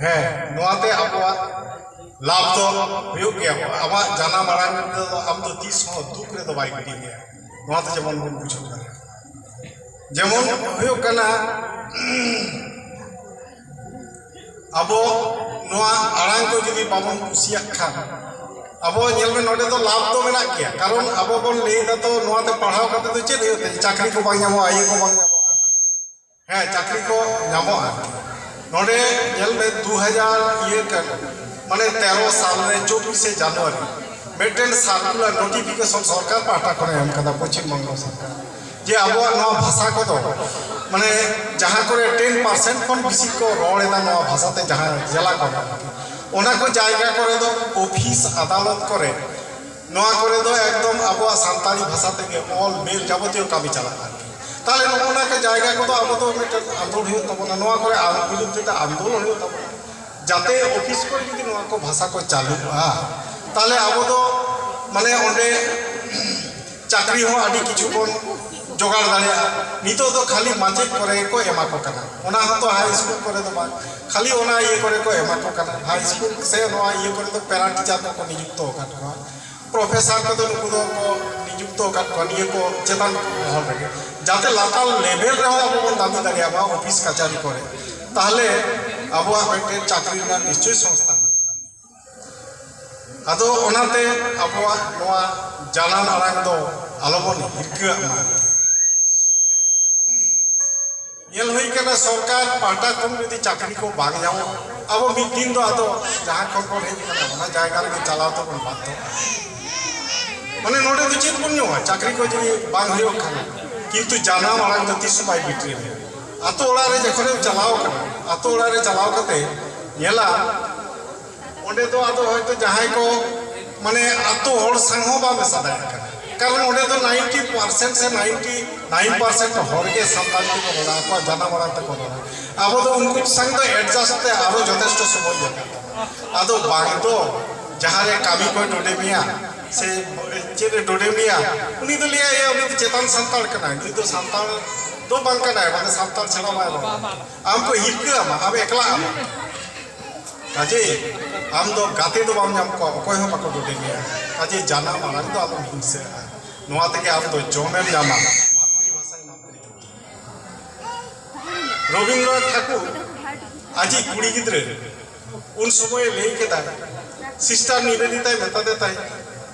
ᱦᱮᱸ, ᱱᱚᱣᱟ ᱛᱮ ᱟᱵᱚᱣᱟᱜ ᱞᱟᱵᱷ ᱫᱚ ᱦᱩᱭᱩᱜ ᱜᱮᱭᱟ᱾ ᱟᱵᱚᱣᱟᱜ ᱡᱟᱱᱟᱢ ᱟᱲᱟᱝ ᱨᱮᱫᱚ ᱟᱢ ᱫᱚ ᱛᱤᱥ ᱦᱚᱸ ᱫᱩᱠ ᱨᱮᱫᱚ ᱵᱟᱭ ᱜᱤᱰᱤ ᱢᱮᱭᱟ᱾ ᱱᱚᱣᱟ ᱫᱚ ᱡᱮᱢᱚᱱ ᱵᱚᱱ ᱵᱩᱡᱷᱟᱹᱣ ᱫᱟᱲᱮᱭᱟᱜᱼᱟ᱾ ᱡᱮᱢᱚᱱ ᱦᱩᱭᱩᱜ ᱠᱟᱱᱟ, ᱟᱵᱚ ᱱᱚᱣᱟ ᱟᱲᱟᱝ ᱠᱚ ᱡᱩᱫᱤ ᱵᱟᱵᱚᱱ ᱠᱩᱥᱤᱭᱟᱜ ᱠᱷᱟᱱ, ᱟᱵᱚ ᱧᱮᱞ ᱢᱮ, ᱱᱚᱰᱮ ᱫᱚ ᱞᱟᱵᱷ ᱫᱚ ᱢᱮᱱᱟᱜ ᱜᱮᱭᱟ, ᱠᱟᱨᱚᱱ ᱟᱵᱚ ᱵᱚᱱ ᱞᱟᱹᱭ ᱮᱫᱟ, ᱛᱚ ᱱᱚᱣᱟᱛᱮ ᱯᱟᱲᱦᱟᱣ ᱠᱟᱛᱮ ᱫᱚ ᱪᱮᱫ ᱦᱩᱭᱩᱜ ᱛᱮ? ᱪᱟᱹᱠᱨᱤ ᱠᱚ ᱵᱟᱝ ᱧᱟᱢᱚᱜᱼᱟ, ᱤᱭᱟᱹ ᱠᱚ ᱵᱟᱝ ᱧᱟᱢᱚᱜᱼᱟ᱾ ᱦᱮᱸ, ᱪᱟᱹᱠᱨᱤ ᱠᱚ ᱧᱟᱢᱚᱜᱼᱟ᱾ ᱱᱚᱰᱮ ᱧᱮᱞ ᱢᱮ, ᱫᱩ ᱦᱟᱡᱟᱨ ᱤᱭᱟᱹ ᱠᱟᱱ, ᱢᱟᱱᱮ ᱛᱮᱨᱚ ᱥᱟᱞ ᱨᱮ ᱪᱚᱵᱵᱤᱥᱮ ᱡᱟᱱᱩᱣᱟᱨᱤ ᱢᱤᱫᱴᱮᱱ ᱥᱟᱨᱠᱩᱞᱟᱨ ᱱᱳᱴᱤᱯᱷᱤᱠᱮᱥᱚᱱ ᱥᱚᱨᱠᱟᱨ ᱯᱟᱦᱴᱟ ᱠᱷᱚᱱᱮ ᱮᱢ ᱠᱟᱫᱟ, ᱯᱚᱪᱷᱤᱢ ᱵᱚᱝᱜᱚ ᱥᱚᱨᱠᱟᱨ, ᱡᱮ ᱟᱵᱚᱣᱟᱜ ᱱᱚᱣᱟ ᱵᱷᱟᱥᱟ ᱠᱚᱫᱚ, ᱢᱟᱱᱮ, ᱡᱟᱦᱟᱸ ᱠᱚᱨᱮ ᱴᱮᱱ ᱯᱟᱨᱥᱮᱱᱴ ᱠᱷᱚᱱ ᱵᱮᱥᱤ ᱠᱚ ᱨᱚᱲ ᱮᱫᱟ ᱱᱚᱣᱟ ᱵᱷᱟᱥᱟᱛᱮ, ᱡᱟᱦᱟᱸ ᱡᱮᱞᱟ ᱠᱚᱨᱮ, ᱚᱱᱟ ᱠᱚ ᱡᱟᱭᱜᱟ ᱠᱚᱨᱮ ᱫᱚ ᱚᱯᱷᱤᱥ ᱟᱫᱟᱞᱚᱛ ᱠᱚᱨᱮ ᱱᱚᱣᱟ ᱠᱚᱨᱮ ᱫᱚ ᱮᱠᱫᱚᱢ ᱟᱵᱚᱣᱟᱜ ᱥᱟᱱᱛᱟᱲᱤ ᱵᱷᱟᱥᱟ ᱛᱮᱜᱮ ᱚᱞ ᱵᱮᱞ ᱡᱟᱵᱚᱛᱤᱭᱚ ᱠᱟᱹᱢᱤ ᱪᱟᱞᱟᱜ ᱠᱟᱱᱟ᱾ ᱛᱟᱦᱚᱞᱮ ᱱᱚᱜᱼᱚ ᱱᱚᱣᱟ ᱠᱚ ᱡᱟᱭᱜᱟ ᱠᱚᱫᱚ ᱟᱵᱚ ᱫᱚ ᱢᱤᱫᱴᱮᱱ ᱟᱸᱫᱳᱲ ᱦᱩᱭᱩᱜ ᱛᱟᱵᱚᱱᱟ, ᱱᱚᱣᱟ ᱠᱚᱨᱮ ᱟᱸᱫᱳᱲ ᱦᱩᱭᱩᱜ ᱛᱟᱵᱚᱱᱟ, ᱡᱟᱛᱮ ᱚᱯᱷᱤᱥ ᱠᱚᱨᱮ ᱡᱩᱫᱤ ᱱᱚᱣᱟ ᱠᱚ ᱵᱷᱟᱥᱟ ᱠᱚ ᱪᱟᱹᱞᱩᱜᱼᱟ, ᱛᱟᱦᱚᱞᱮ ᱟᱵᱚ ᱫᱚ, ᱢᱟᱱᱮ, ᱚᱸᱰᱮ ᱪᱟᱹᱠᱨᱤ ᱦᱚᱸ ᱟᱹᱰᱤ ᱠᱤᱪᱷᱩ ᱵᱚᱱ ᱡᱚᱜᱟᱲ ᱫᱟᱲᱮᱭᱟᱜᱼᱟ᱾ ᱱᱤᱛᱚᱜ ᱫᱚ ᱠᱷᱟᱹᱞᱤ ᱢᱟᱪᱮᱫ ᱠᱚᱨᱮ ᱜᱮᱠᱚ ᱮᱢᱟ ᱠᱚ ᱠᱟᱱᱟ, ᱚᱱᱟ ᱦᱚᱸᱛᱚ ᱦᱟᱭ ᱥᱠᱩᱞ ᱠᱚᱨᱮ ᱫᱚ ᱵᱟᱝ, ᱠᱷᱟᱹᱞᱤ ᱚᱱᱟ ᱤᱭᱟᱹ ᱠᱚᱨᱮ ᱠᱚ ᱮᱢᱟ ᱠᱚ ᱠᱟᱱᱟ᱾ ᱦᱟᱭ ᱥᱠᱩᱞ ᱥᱮ ᱱᱚᱣᱟ ᱤᱭᱟᱹ ᱠᱚᱨᱮ ᱫᱚ ᱯᱮᱨᱟ ᱴᱤᱪᱟᱨ ᱠᱚᱠᱚ ᱱᱤᱡᱩᱠᱛᱚ ᱟᱠᱟᱫ ᱠᱚᱣᱟ, ᱯᱨᱚᱯᱷᱮᱥᱟᱨ ᱠᱚᱫᱚ ᱱᱩᱠᱩ ᱫᱚ ᱠᱚ ᱱᱤᱡᱩᱠᱛᱚ ᱟᱠᱟᱫ ᱠᱚᱣᱟ ᱱᱤᱭᱟᱹ ᱠᱚ ᱪᱮᱛᱟᱱ ᱢᱚᱦᱚᱞ ᱨᱮᱜᱮ, ᱡᱟᱛᱮ ᱞᱟᱛᱟᱨ ᱞᱮᱵᱮᱞ ᱨᱮᱦᱚᱸ ᱟᱵᱚ ᱵᱚᱱ ᱫᱟᱹᱵᱤ ᱫᱟᱲᱮᱭᱟᱜ ᱢᱟ ᱚᱯᱷᱤᱥ ᱠᱟᱪᱷᱟᱨᱤ ᱠᱚᱨᱮ, ᱛᱟᱦᱚᱞᱮ ᱟᱵᱚᱣᱟᱜ ᱢᱤᱫᱴᱮᱱ ᱪᱟᱹᱠᱨᱤ ᱨᱮᱱᱟᱜ ᱱᱤᱥᱪᱚᱭ ᱥᱚᱝᱥᱛᱷᱟᱱ᱾ ᱟᱫᱚ ᱚᱱᱟᱛᱮ ᱟᱵᱚᱣᱟᱜ ᱱᱚᱣᱟ ᱡᱟᱱᱟᱢ ᱟᱲᱟᱝ ᱫᱚ ᱟᱞᱚᱵᱚᱱ ᱦᱤᱨᱠᱟᱹᱣᱟᱜ ᱢᱟ᱾ ᱧᱮᱞ ᱦᱩᱭ ᱠᱟᱱᱟ, ᱥᱚᱨᱠᱟᱨ ᱯᱟᱦᱴᱟ ᱠᱷᱚᱱ ᱡᱩᱫᱤ ᱪᱟᱹᱠᱨᱤ ᱠᱚ ᱵᱟᱝ ᱧᱟᱢᱚᱜᱼᱟ, ᱟᱵᱚ ᱢᱤᱫ ᱫᱤᱱ ᱫᱚ ᱟᱫᱚ ᱡᱟᱦᱟᱸ ᱠᱷᱚᱱ ᱵᱚᱱ ᱦᱮᱡ ᱟᱠᱟᱱᱟ, ᱚᱱᱟ ᱡᱟᱭᱜᱟ ᱨᱮᱜᱮ ᱪᱟᱞᱟᱣ ᱛᱮᱵᱚᱱ ᱵᱟᱫᱽᱫᱷᱚᱜᱼᱟ᱾ ᱢᱟᱱᱮ ᱱᱚᱰᱮ ᱫᱚ ᱪᱮᱫ ᱵᱚᱱ ᱧᱟᱢᱟ? ᱪᱟᱹᱠᱨᱤ ᱠᱚ ᱡᱩᱫᱤ ᱵᱟᱝ ᱦᱩᱭᱩᱜ ᱠᱷᱟᱱ, ᱠᱤᱱᱛᱩ ᱡᱟᱱᱟᱢ ᱟᱲᱟᱝ ᱫᱚ ᱛᱤᱥ ᱦᱚᱸ ᱵᱟᱭ ᱵᱤᱴᱨᱮ ᱢᱮᱭᱟ᱾ ᱟᱛᱳ ᱚᱲᱟᱜ ᱨᱮ ᱡᱚᱠᱷᱚᱱᱮᱢ ᱪᱟᱞᱟᱣ ᱠᱟᱱᱟ, ᱟᱛᱳ ᱚᱲᱟᱜ ᱨᱮ ᱪᱟᱞᱟᱣ ᱠᱟᱛᱮ ᱧᱮᱞᱟ, ᱚᱸᱰᱮ ᱫᱚ ᱟᱫᱚ ᱦᱚᱭᱛᱳ ᱡᱟᱦᱟᱸᱭ ᱠᱚ ᱢᱟᱱᱮ ᱟᱛᱳ ᱦᱚᱲ ᱥᱟᱶ ᱦᱚᱸ ᱵᱟᱢ ᱢᱮᱥᱟ ᱫᱟᱲᱮᱭᱟᱜ ᱠᱟᱱᱟ, ᱠᱟᱨᱚᱱ ᱚᱸᱰᱮ ᱫᱚ ᱱᱟᱭᱤᱱᱴᱤ ᱯᱟᱨᱥᱮᱱᱴ ᱥᱮ ᱱᱟᱭᱤᱱᱴᱤ ᱱᱟᱭᱤᱱ ᱯᱟᱨᱥᱮᱱᱴ ᱦᱚᱲ ᱜᱮ ᱥᱟᱱᱛᱟᱲᱤ ᱛᱮᱠᱚ ᱨᱚᱲᱟ, ᱟᱠᱚᱣᱟᱜ ᱡᱟᱱᱟᱢ ᱟᱲᱟᱝ ᱛᱮᱠᱚ ᱨᱚᱲᱟ᱾ ᱟᱵᱚ ᱫᱚ ᱩᱱᱠᱩ ᱥᱟᱝ ᱫᱚ ᱮᱰᱡᱟᱥᱴ ᱛᱮ ᱟᱨᱚ ᱡᱚᱛᱷᱮᱥᱴᱚ ᱥᱚᱢᱚᱭ ᱞᱟᱜᱟᱜ ᱛᱟᱵᱚᱱᱟ᱾ ᱟᱫᱚ ᱵᱟᱝ ᱫᱚ ᱡᱟᱦᱟᱸ ᱨᱮ ᱠᱟᱹᱢᱤ ᱠᱚᱭ ᱰᱚᱰᱮ ᱢᱮᱭᱟ ᱥᱮ ᱪᱮᱫ ᱮ ᱰᱚᱰᱮ ᱢᱮᱭᱟ, ᱩᱱᱤ ᱫᱚ ᱞᱟᱹᱭᱟ, "ᱮ, ᱩᱱᱤ ᱫᱚ ᱪᱮᱛᱟᱱ ᱥᱟᱱᱛᱟᱲ ᱠᱟᱱᱟᱭ, ᱱᱩᱭ ᱫᱚ ᱥᱟᱱᱛᱟᱲ ᱫᱚ ᱵᱟᱝ ᱠᱟᱱᱟᱭ, ᱢᱟᱱᱮ ᱥᱟᱱᱛᱟᱲ ᱪᱷᱟᱲᱟ ᱵᱟᱭ ᱨᱚᱲᱟ᱾" ᱟᱢ ᱠᱚ ᱦᱤᱨᱠᱟᱹ ᱟᱢᱟ, ᱟᱢ ᱮᱠᱞᱟ ᱟᱢᱟ᱾ ᱠᱟᱡᱮ ᱟᱢ ᱫᱚ ᱜᱟᱛᱮ ᱫᱚ ᱵᱟᱢ ᱧᱟᱢ ᱠᱚᱣᱟ, ᱚᱠᱚᱭ ᱦᱚᱸ ᱵᱟᱠᱚ ᱰᱚᱰᱮ ᱢᱮᱭᱟ᱾ ᱠᱟᱡᱮ ᱡᱟᱱᱟᱢ ᱟᱲᱟᱝ ᱫᱚ ᱟᱞᱚᱢ ᱦᱤᱝᱥᱟᱹᱜᱼᱟ, ᱱᱚᱣᱟ ᱛᱮᱜᱮ ᱟᱢ ᱫᱚ ᱡᱚᱢᱮᱢ ᱧᱟᱢᱟ᱾ ᱢᱟᱛᱨᱤᱵᱷᱟᱥᱟ ᱢᱟᱛᱨᱤ ᱨᱚᱵᱤᱱᱫᱨᱚᱱᱟᱛᱷ ᱴᱷᱟᱠᱩᱨ ᱟᱡᱤᱡ ᱠᱩᱲᱤ ᱜᱤᱫᱽᱨᱟᱹ ᱩᱱ ᱥᱚᱢᱚᱭᱮ ᱞᱟᱹᱭ ᱠᱮᱫᱟ, ᱥᱤᱥᱴᱟᱨ ᱱᱤᱵᱮᱫᱤᱛᱟᱭ ᱢᱮᱛᱟ ᱫᱮ ᱛᱟᱦᱮᱸᱫ,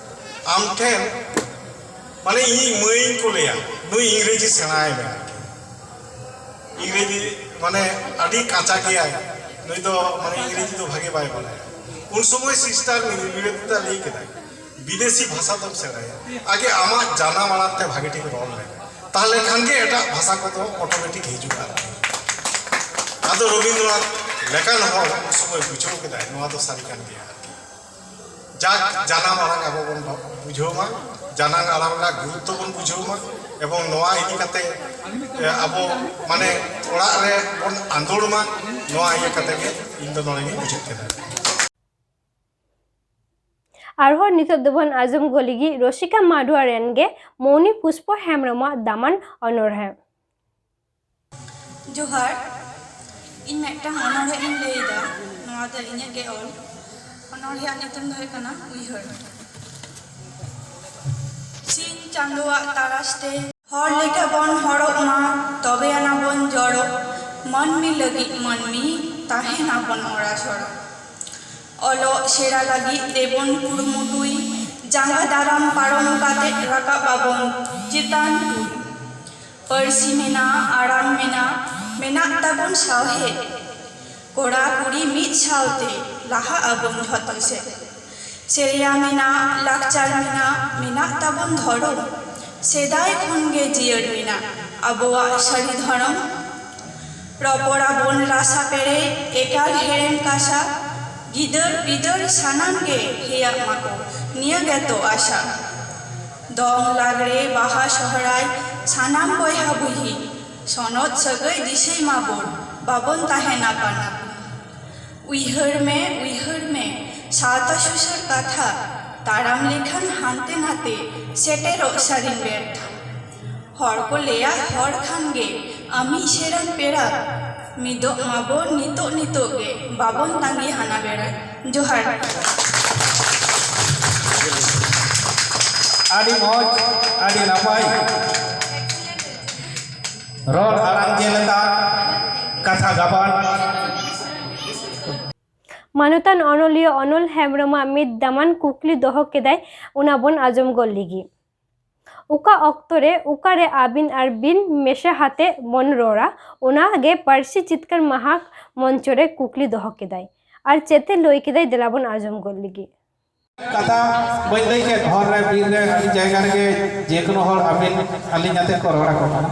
"ᱟᱢ ᱴᱷᱮᱱ ᱢᱟᱱᱮ ᱤᱧᱤᱡ ᱢᱟᱹᱭᱤᱧ ᱠᱩᱞᱮᱭᱟ, ᱱᱩᱭ ᱤᱝᱨᱮᱡᱤ ᱥᱮᱬᱟᱭ ᱢᱮ, ᱟᱨᱠᱤ ᱤᱝᱨᱮᱡᱤ ᱢᱟᱱᱮ ᱟᱹᱰᱤ ᱠᱟᱸᱪᱟ ᱜᱮᱭᱟᱭ, ᱱᱩᱭ ᱫᱚ ᱢᱟᱱᱮ ᱤᱝᱨᱮᱡᱤ ᱫᱚ ᱵᱷᱟᱜᱮ ᱵᱟᱭ ᱵᱟᱲᱟᱭᱟ᱾" ᱩᱱ ᱥᱚᱢᱚᱭ ᱥᱤᱥᱴᱟᱨ ᱱᱤᱵᱮᱫᱤᱛᱟ ᱞᱟᱹᱭ ᱠᱮᱫᱟᱭ, "ᱵᱤᱫᱮᱥᱤ ᱵᱷᱟᱥᱟ ᱫᱚᱢ ᱥᱮᱬᱟᱭᱟ, ᱟᱜᱮ ᱟᱢᱟᱜ ᱡᱟᱱᱟᱢ ᱟᱲᱟᱝ ᱛᱮ ᱵᱷᱟᱜᱮ ᱴᱷᱤᱠ ᱨᱚᱲ ᱞᱮᱢ, ᱛᱟᱦᱞᱮ ᱠᱷᱟᱱ ᱜᱮ ᱮᱴᱟᱜ ᱵᱷᱟᱥᱟ ᱠᱚᱫᱚ ᱚᱴᱳᱢᱮᱴᱤᱠ ᱦᱤᱡᱩᱜᱼᱟ᱾" ᱟᱫᱚ ᱨᱚᱵᱤᱱᱫᱨᱚᱱᱟᱛᱷ ᱞᱮᱠᱟᱱ ᱦᱚᱲ ᱩᱱ ᱥᱚᱢᱚᱭ ᱵᱩᱡᱷᱟᱹᱣ ᱠᱮᱫᱟᱭ, ᱱᱚᱣᱟ ᱫᱚ ᱥᱟᱹᱨᱤ ᱠᱟᱱ ᱜᱮᱭᱟ᱾ ᱡᱟᱠ, ᱡᱟᱱᱟᱢ ᱟᱲᱟᱝ ᱟᱵᱚ ᱵᱚᱱ ᱵᱩᱡᱷᱟᱹᱣ ᱢᱟ, ᱡᱟᱱᱟᱢ ᱟᱲᱟᱝ ᱨᱮᱱᱟᱜ ᱜᱩᱨᱩᱛᱛᱚ ᱵᱚᱱ ᱵᱩᱡᱷᱟᱹᱣ ᱢᱟ, ᱮᱵᱚᱝ ᱱᱚᱣᱟ ᱤᱫᱤ ᱠᱟᱛᱮ, ᱮ, ᱟᱵᱚ ᱢᱟᱱᱮ ᱚᱲᱟᱜ ᱨᱮ ᱵᱚᱱ ᱟᱸᱫᱳᱲ ᱢᱟ, ᱱᱚᱣᱟ ᱤᱭᱟᱹ ᱠᱟᱛᱮ ᱜᱮ ᱤᱧ ᱫᱚ ᱱᱚᱰᱮ ᱜᱮᱧ ᱢᱩᱪᱟᱹᱫ ᱠᱮᱫᱟ᱾ ᱟᱨᱦᱚᱸ ᱱᱤᱛᱚᱜ ᱫᱚᱵᱚᱱ ᱟᱸᱡᱚᱢ ᱜᱚᱫ ᱞᱮᱜᱮ ᱨᱚᱥᱤᱠᱟ ᱢᱟᱰᱣᱟ ᱨᱮᱱ ᱜᱮ ᱢᱚᱱᱤ ᱯᱩᱥᱯᱚ ᱦᱮᱢᱵᱨᱚᱢᱟᱜ ᱫᱟᱢᱟᱱ ᱚᱱᱚᱬᱦᱮ᱾ ᱡᱚᱦᱟᱨ, ᱤᱧ ᱢᱤᱫᱴᱟᱝ ᱚᱱᱚᱬᱦᱮ ᱤᱧ ᱞᱟᱹᱭ ᱮᱫᱟ᱾ ᱱᱚᱣᱟ ᱫᱚ ᱤᱧᱟᱹᱜ ᱜᱮ ᱚᱞ᱾ ᱚᱱᱚᱬᱦᱮᱭᱟᱜ ᱧᱩᱛᱩᱢ ᱫᱚ ᱦᱩᱭᱩᱜ ᱠᱟᱱᱟ ᱩᱭᱦᱟᱹᱨ᱾ ᱥᱤᱧ ᱪᱟᱸᱫᱳᱣᱟᱜ ᱛᱟᱨᱟᱥ ᱛᱮ ᱦᱚᱲ ᱞᱮᱠᱟ ᱵᱚᱱ ᱦᱚᱲᱚᱜ ᱢᱟ, ᱛᱚᱵᱮ ᱟᱱᱟ ᱵᱚᱱ ᱡᱚᱲᱚᱜ, ᱢᱟᱹᱱᱢᱤ ᱞᱟᱹᱜᱤᱫ ᱢᱟᱹᱱᱢᱤ ᱛᱟᱦᱮᱱ ᱟᱵᱚᱱ ᱚᱲᱟ ᱥᱚᱲᱚᱜ᱾ ᱚᱞᱚᱜ ᱥᱮᱬᱟ ᱞᱟᱹᱜᱤᱫ ᱛᱮᱵᱚᱱ ᱠᱩᱨᱩᱢᱩᱴᱩᱭ, ᱡᱟᱸᱜᱟ ᱫᱟᱨᱟᱢ ᱯᱟᱨᱚᱢ ᱠᱟᱛᱮ ᱨᱟᱠᱟᱵ ᱟᱵᱚᱱ ᱪᱮᱛᱟᱱ ᱴᱩᱭ᱾ ᱯᱟᱹᱨᱥᱤ ᱢᱮᱱᱟᱜ, ᱟᱲᱟᱝ ᱢᱮᱱᱟᱜ, ᱢᱮᱱᱟᱜ ᱛᱟᱵᱚᱱ ᱥᱟᱶᱦᱮᱫ᱾ ᱠᱚᱲᱟ ᱠᱩᱲᱤ ᱢᱤᱫ ᱥᱟᱶᱛᱮ ᱞᱟᱦᱟᱜ ᱟᱵᱚᱱ ᱡᱷᱚᱛᱚ ᱥᱮᱫ᱾ ᱥᱮᱨᱮᱭᱟ ᱢᱮᱱᱟᱜ, ᱞᱟᱠᱪᱟᱨ ᱢᱮᱱᱟᱜ, ᱢᱮᱱᱟᱜ ᱛᱟᱵᱚᱱ ᱫᱷᱚᱨᱚᱢ᱾ ᱥᱮᱫᱟᱭ ᱠᱷᱚᱱ ᱜᱮ ᱡᱤᱭᱟᱹᱲ ᱢᱮᱱᱟᱜ ᱟᱵᱚᱣᱟᱜ ᱥᱟᱹᱨᱤ ᱫᱷᱚᱨᱚᱢ᱾ ᱨᱚᱯᱚᱲ ᱟᱵᱚᱱ ᱨᱟᱥᱟ ᱯᱮᱨᱮᱡ, ᱮᱠᱟᱞ ᱦᱮᱲᱮᱢ ᱠᱟᱥᱟ᱾ ᱜᱤᱫᱟᱹᱨ ᱯᱤᱫᱟᱹᱨ ᱥᱟᱱᱟᱢ ᱜᱮ ᱦᱮᱭᱟᱜ ᱢᱟᱠᱚ, ᱱᱤᱭᱟᱹ ᱜᱮᱛᱚ ᱟᱥᱟ᱾ ᱫᱚᱝ, ᱞᱟᱜᱽᱲᱮ, ᱵᱟᱦᱟ, ᱥᱚᱦᱨᱟᱭ, ᱥᱟᱱᱟᱢ ᱵᱚᱭᱦᱟ ᱵᱚᱭᱦᱤ ᱥᱚᱱᱚᱛ ᱥᱟᱹᱜᱟᱹᱭ ᱫᱤᱥᱟᱹᱭ ᱢᱟᱵᱚᱱ, ᱵᱟᱵᱚᱱ ᱛᱟᱦᱮᱱᱟ ᱯᱟᱱᱟ᱾ ᱩᱭᱦᱟᱹᱨ ᱢᱮ, ᱩᱭᱦᱟᱹᱨ ᱢᱮ, ᱥᱟᱶᱛᱟ ᱥᱩᱥᱟᱹᱨ ᱠᱟᱛᱷᱟ, ᱛᱟᱲᱟᱢ ᱞᱮᱠᱷᱟᱱ ᱦᱟᱱᱛᱮ ᱱᱟᱛᱮ ᱥᱮᱴᱮᱨᱚᱜ ᱥᱟᱹᱨᱤ ᱵᱮᱨᱛᱷᱟ᱾ ᱦᱚᱲ ᱠᱚ ᱞᱟᱹᱭᱟ ᱦᱚᱲ ᱠᱷᱟᱱ ᱜᱮ ᱟᱢᱤᱡ ᱥᱮᱨᱟᱱ ᱯᱮᱲᱟ, ᱢᱤᱫᱚᱜ ᱢᱟᱵᱚᱱ ᱱᱤᱛᱚᱜ ᱱᱤᱛᱚᱜ ᱜᱮ, ᱵᱟᱵᱚᱱ ᱛᱟᱸᱜᱤ ᱦᱟᱱᱟ ᱵᱮᱲᱟ᱾ ᱡᱚᱦᱟᱨ᱾ ᱟᱹᱰᱤ ᱢᱚᱡᱽ, ᱟᱹᱰᱤ ᱱᱟᱯᱟᱭ᱾ ᱨᱚᱲ ᱟᱲᱟᱝ ᱡᱮᱞᱮᱠᱟ ᱠᱟᱛᱷᱟ ᱜᱟᱵᱟᱱ᱾ ᱢᱟᱱᱚᱛᱟᱱ ᱚᱱᱚᱞᱤᱭᱟᱹ ᱚᱱᱚᱞ ᱦᱮᱢᱵᱽᱨᱚᱢᱟᱜ ᱢᱤᱫ ᱫᱟᱢᱟᱱ ᱠᱩᱠᱞᱤ ᱫᱚᱦᱚ ᱠᱮᱫᱟᱭ, ᱚᱱᱟ ᱵᱚᱱ ᱟᱸᱡᱚᱢ ᱜᱚᱫ ᱞᱮᱜᱮ᱾ ᱚᱠᱟ ᱚᱠᱛᱚ ᱨᱮ ᱚᱠᱟᱨᱮ ᱟᱹᱵᱤᱱ ᱟᱨ ᱵᱤᱱ ᱢᱮᱥᱟ ᱦᱟᱛᱮ ᱵᱚᱱ ᱨᱚᱲᱟ, ᱚᱱᱟ ᱜᱮ ᱯᱟᱹᱨᱥᱤ ᱡᱤᱛᱠᱟᱹᱨ ᱢᱟᱦᱟ ᱢᱚᱧᱪᱚ ᱨᱮ ᱠᱩᱠᱞᱤ ᱫᱚᱦᱚ ᱠᱮᱫᱟᱭ᱾ ᱟᱨ ᱪᱮᱫ ᱮ ᱞᱟᱹᱭ ᱠᱮᱫᱟᱭ, ᱫᱮᱞᱟ ᱵᱚᱱ ᱟᱸᱡᱚᱢ ᱜᱚᱫ ᱞᱮᱜᱮ᱾ ᱠᱟᱛᱷᱟ ᱵᱟᱹᱧ ᱞᱟᱹᱭ ᱠᱮᱫ, ᱦᱚᱨ ᱨᱮ, ᱵᱤᱨ ᱨᱮ, ᱟᱹᱰᱤ ᱡᱟᱭᱜᱟ ᱨᱮᱜᱮ ᱡᱮ ᱠᱳᱱᱳ ᱦᱚᱲ ᱟᱹᱵᱤᱱ ᱟᱹᱞᱤᱧ ᱟᱛᱮ ᱠᱚ ᱨᱚᱲ ᱟᱠᱚ ᱠᱟᱱᱟ᱾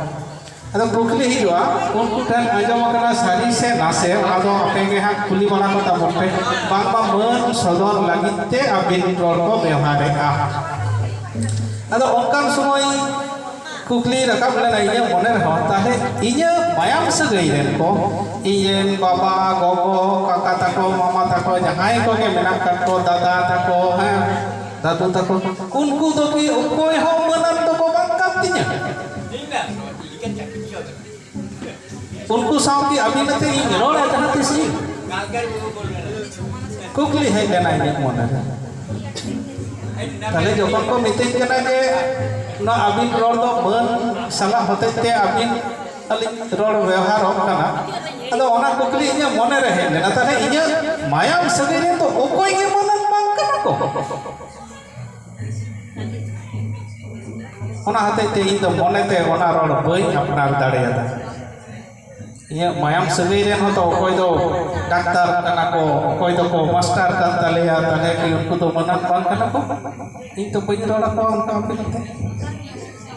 ᱟᱫᱚ ᱠᱩᱠᱞᱤ ᱦᱤᱡᱩᱜᱼᱟ, ᱩᱱᱠᱩ ᱴᱷᱮᱱ ᱟᱸᱡᱚᱢ ᱟᱠᱟᱱᱟ ᱥᱟᱹᱨᱤ ᱥᱮ ᱱᱟᱥᱮ, ᱚᱱᱟ ᱫᱚ ᱟᱯᱮ ᱜᱮ ᱦᱟᱸᱜ ᱠᱩᱞᱤ ᱵᱟᱲᱟ ᱠᱚ ᱛᱟᱵᱚᱱ ᱯᱮ, ᱵᱟᱝᱢᱟ ᱢᱟᱹᱱ ᱥᱚᱫᱚᱨ ᱞᱟᱹᱜᱤᱫ ᱛᱮ ᱟᱹᱵᱤᱱ ᱨᱚᱲ ᱠᱚ ᱵᱮᱣᱦᱟᱨᱮᱫᱼᱟ᱾ ᱟᱫᱚ ᱚᱱᱠᱟᱱ ᱥᱚᱢᱚᱭ ᱠᱩᱠᱞᱤ ᱨᱟᱠᱟᱵ ᱞᱮᱱᱟ ᱤᱧᱟᱹᱜ ᱢᱚᱱᱮ ᱨᱮᱦᱚᱸ, ᱛᱟᱦᱞᱮ ᱤᱧᱟᱹᱜ ᱢᱟᱭᱟᱢ ᱥᱟᱹᱜᱟᱹᱭ ᱨᱮᱱ ᱠᱚ, ᱤᱧ ᱨᱮᱱ ᱵᱟᱵᱟ, ᱜᱚᱜᱚ, ᱠᱟᱠᱟ ᱛᱟᱠᱚ, ᱢᱟᱢᱟ ᱛᱟᱠᱚ, ᱡᱟᱦᱟᱸᱭ ᱠᱚᱜᱮ ᱢᱮᱱᱟᱜ ᱠᱟᱜ ᱠᱚ, ᱫᱟᱫᱟ ᱛᱟᱠᱚ, ᱦᱮᱸ, ᱫᱟᱫᱩ ᱛᱟᱠᱚ, ᱩᱱᱠᱩ ᱫᱚ ᱠᱤ ᱚᱠᱚᱭ ᱦᱚᱸ ᱢᱟᱹᱱᱟᱱ ᱫᱚᱠᱚ ᱵᱟᱝ ᱠᱟᱱ ᱛᱤᱧᱟᱹ? ᱩᱱᱠᱩ ᱥᱟᱶ ᱠᱤ ᱟᱹᱵᱤᱱ ᱟᱛᱮ ᱤᱧ ᱨᱚᱲᱟ ᱡᱟᱦᱟᱸ ᱛᱤᱥ ᱜᱮ? ᱠᱩᱠᱞᱤ ᱦᱮᱡ ᱞᱮᱱᱟ ᱤᱧᱟᱹᱜ ᱢᱚᱱᱮ ᱨᱮ᱾ ᱛᱟᱦᱞᱮ ᱡᱚᱠᱷᱚᱱ ᱠᱚ ᱢᱤᱛᱟᱹᱧ ᱠᱟᱱᱟ ᱡᱮ ᱱᱚᱣᱟ ᱟᱹᱵᱤᱱ ᱨᱚᱲ ᱫᱚ ᱢᱟᱹᱱ ᱥᱟᱞᱟᱜ ᱦᱚᱛᱮᱡ ᱛᱮ ᱟᱹᱵᱤᱱ ᱟᱹᱞᱤᱧ ᱨᱚᱲ ᱵᱮᱣᱦᱟᱨᱚᱜ ᱠᱟᱱᱟ, ᱟᱫᱚ ᱚᱱᱟ ᱠᱩᱠᱞᱤ ᱤᱧᱟᱹᱜ ᱢᱚᱱᱮ ᱨᱮ ᱦᱮᱡ ᱞᱮᱱᱟ, ᱛᱟᱦᱞᱮ ᱤᱧᱟᱹᱜ ᱢᱟᱭᱟᱢ ᱥᱟᱹᱜᱟᱹᱭ ᱨᱮᱱ ᱫᱚ ᱚᱠᱚᱭ ᱜᱮ ᱢᱟᱹᱱᱟᱱ ᱵᱟᱝ ᱠᱟᱱᱟ ᱠᱚ? ᱚᱱᱟ ᱦᱚᱛᱮᱡ ᱛᱮ ᱤᱧ ᱫᱚ ᱢᱚᱱᱮᱛᱮ ᱚᱱᱟ ᱨᱚᱲ ᱵᱟᱹᱧ ᱟᱯᱱᱟᱨ ᱫᱟᱲᱮᱭᱟᱫᱟ᱾ ᱤᱧᱟᱹᱜ ᱢᱟᱭᱟᱢ ᱥᱟᱹᱜᱟᱹᱭ ᱨᱮᱱ ᱦᱚᱸᱛᱚ ᱚᱠᱚᱭ ᱫᱚ ᱰᱟᱠᱛᱟᱨ ᱠᱟᱱᱟ ᱠᱚ, ᱚᱠᱚᱭ ᱫᱚᱠᱚ ᱢᱟᱥᱴᱟᱨ ᱠᱟᱱ ᱛᱟᱞᱮᱭᱟ, ᱛᱟᱦᱞᱮ ᱠᱤ ᱩᱱᱠᱩ ᱫᱚ ᱢᱟᱱᱟᱜ ᱵᱟᱝ ᱠᱟᱱᱟ ᱠᱚ? ᱤᱧ ᱛᱚ ᱵᱟᱹᱧ ᱨᱚᱲ ᱟᱠᱚᱣᱟ ᱚᱱᱠᱟ ᱟᱯᱮ ᱱᱚᱛᱮ᱾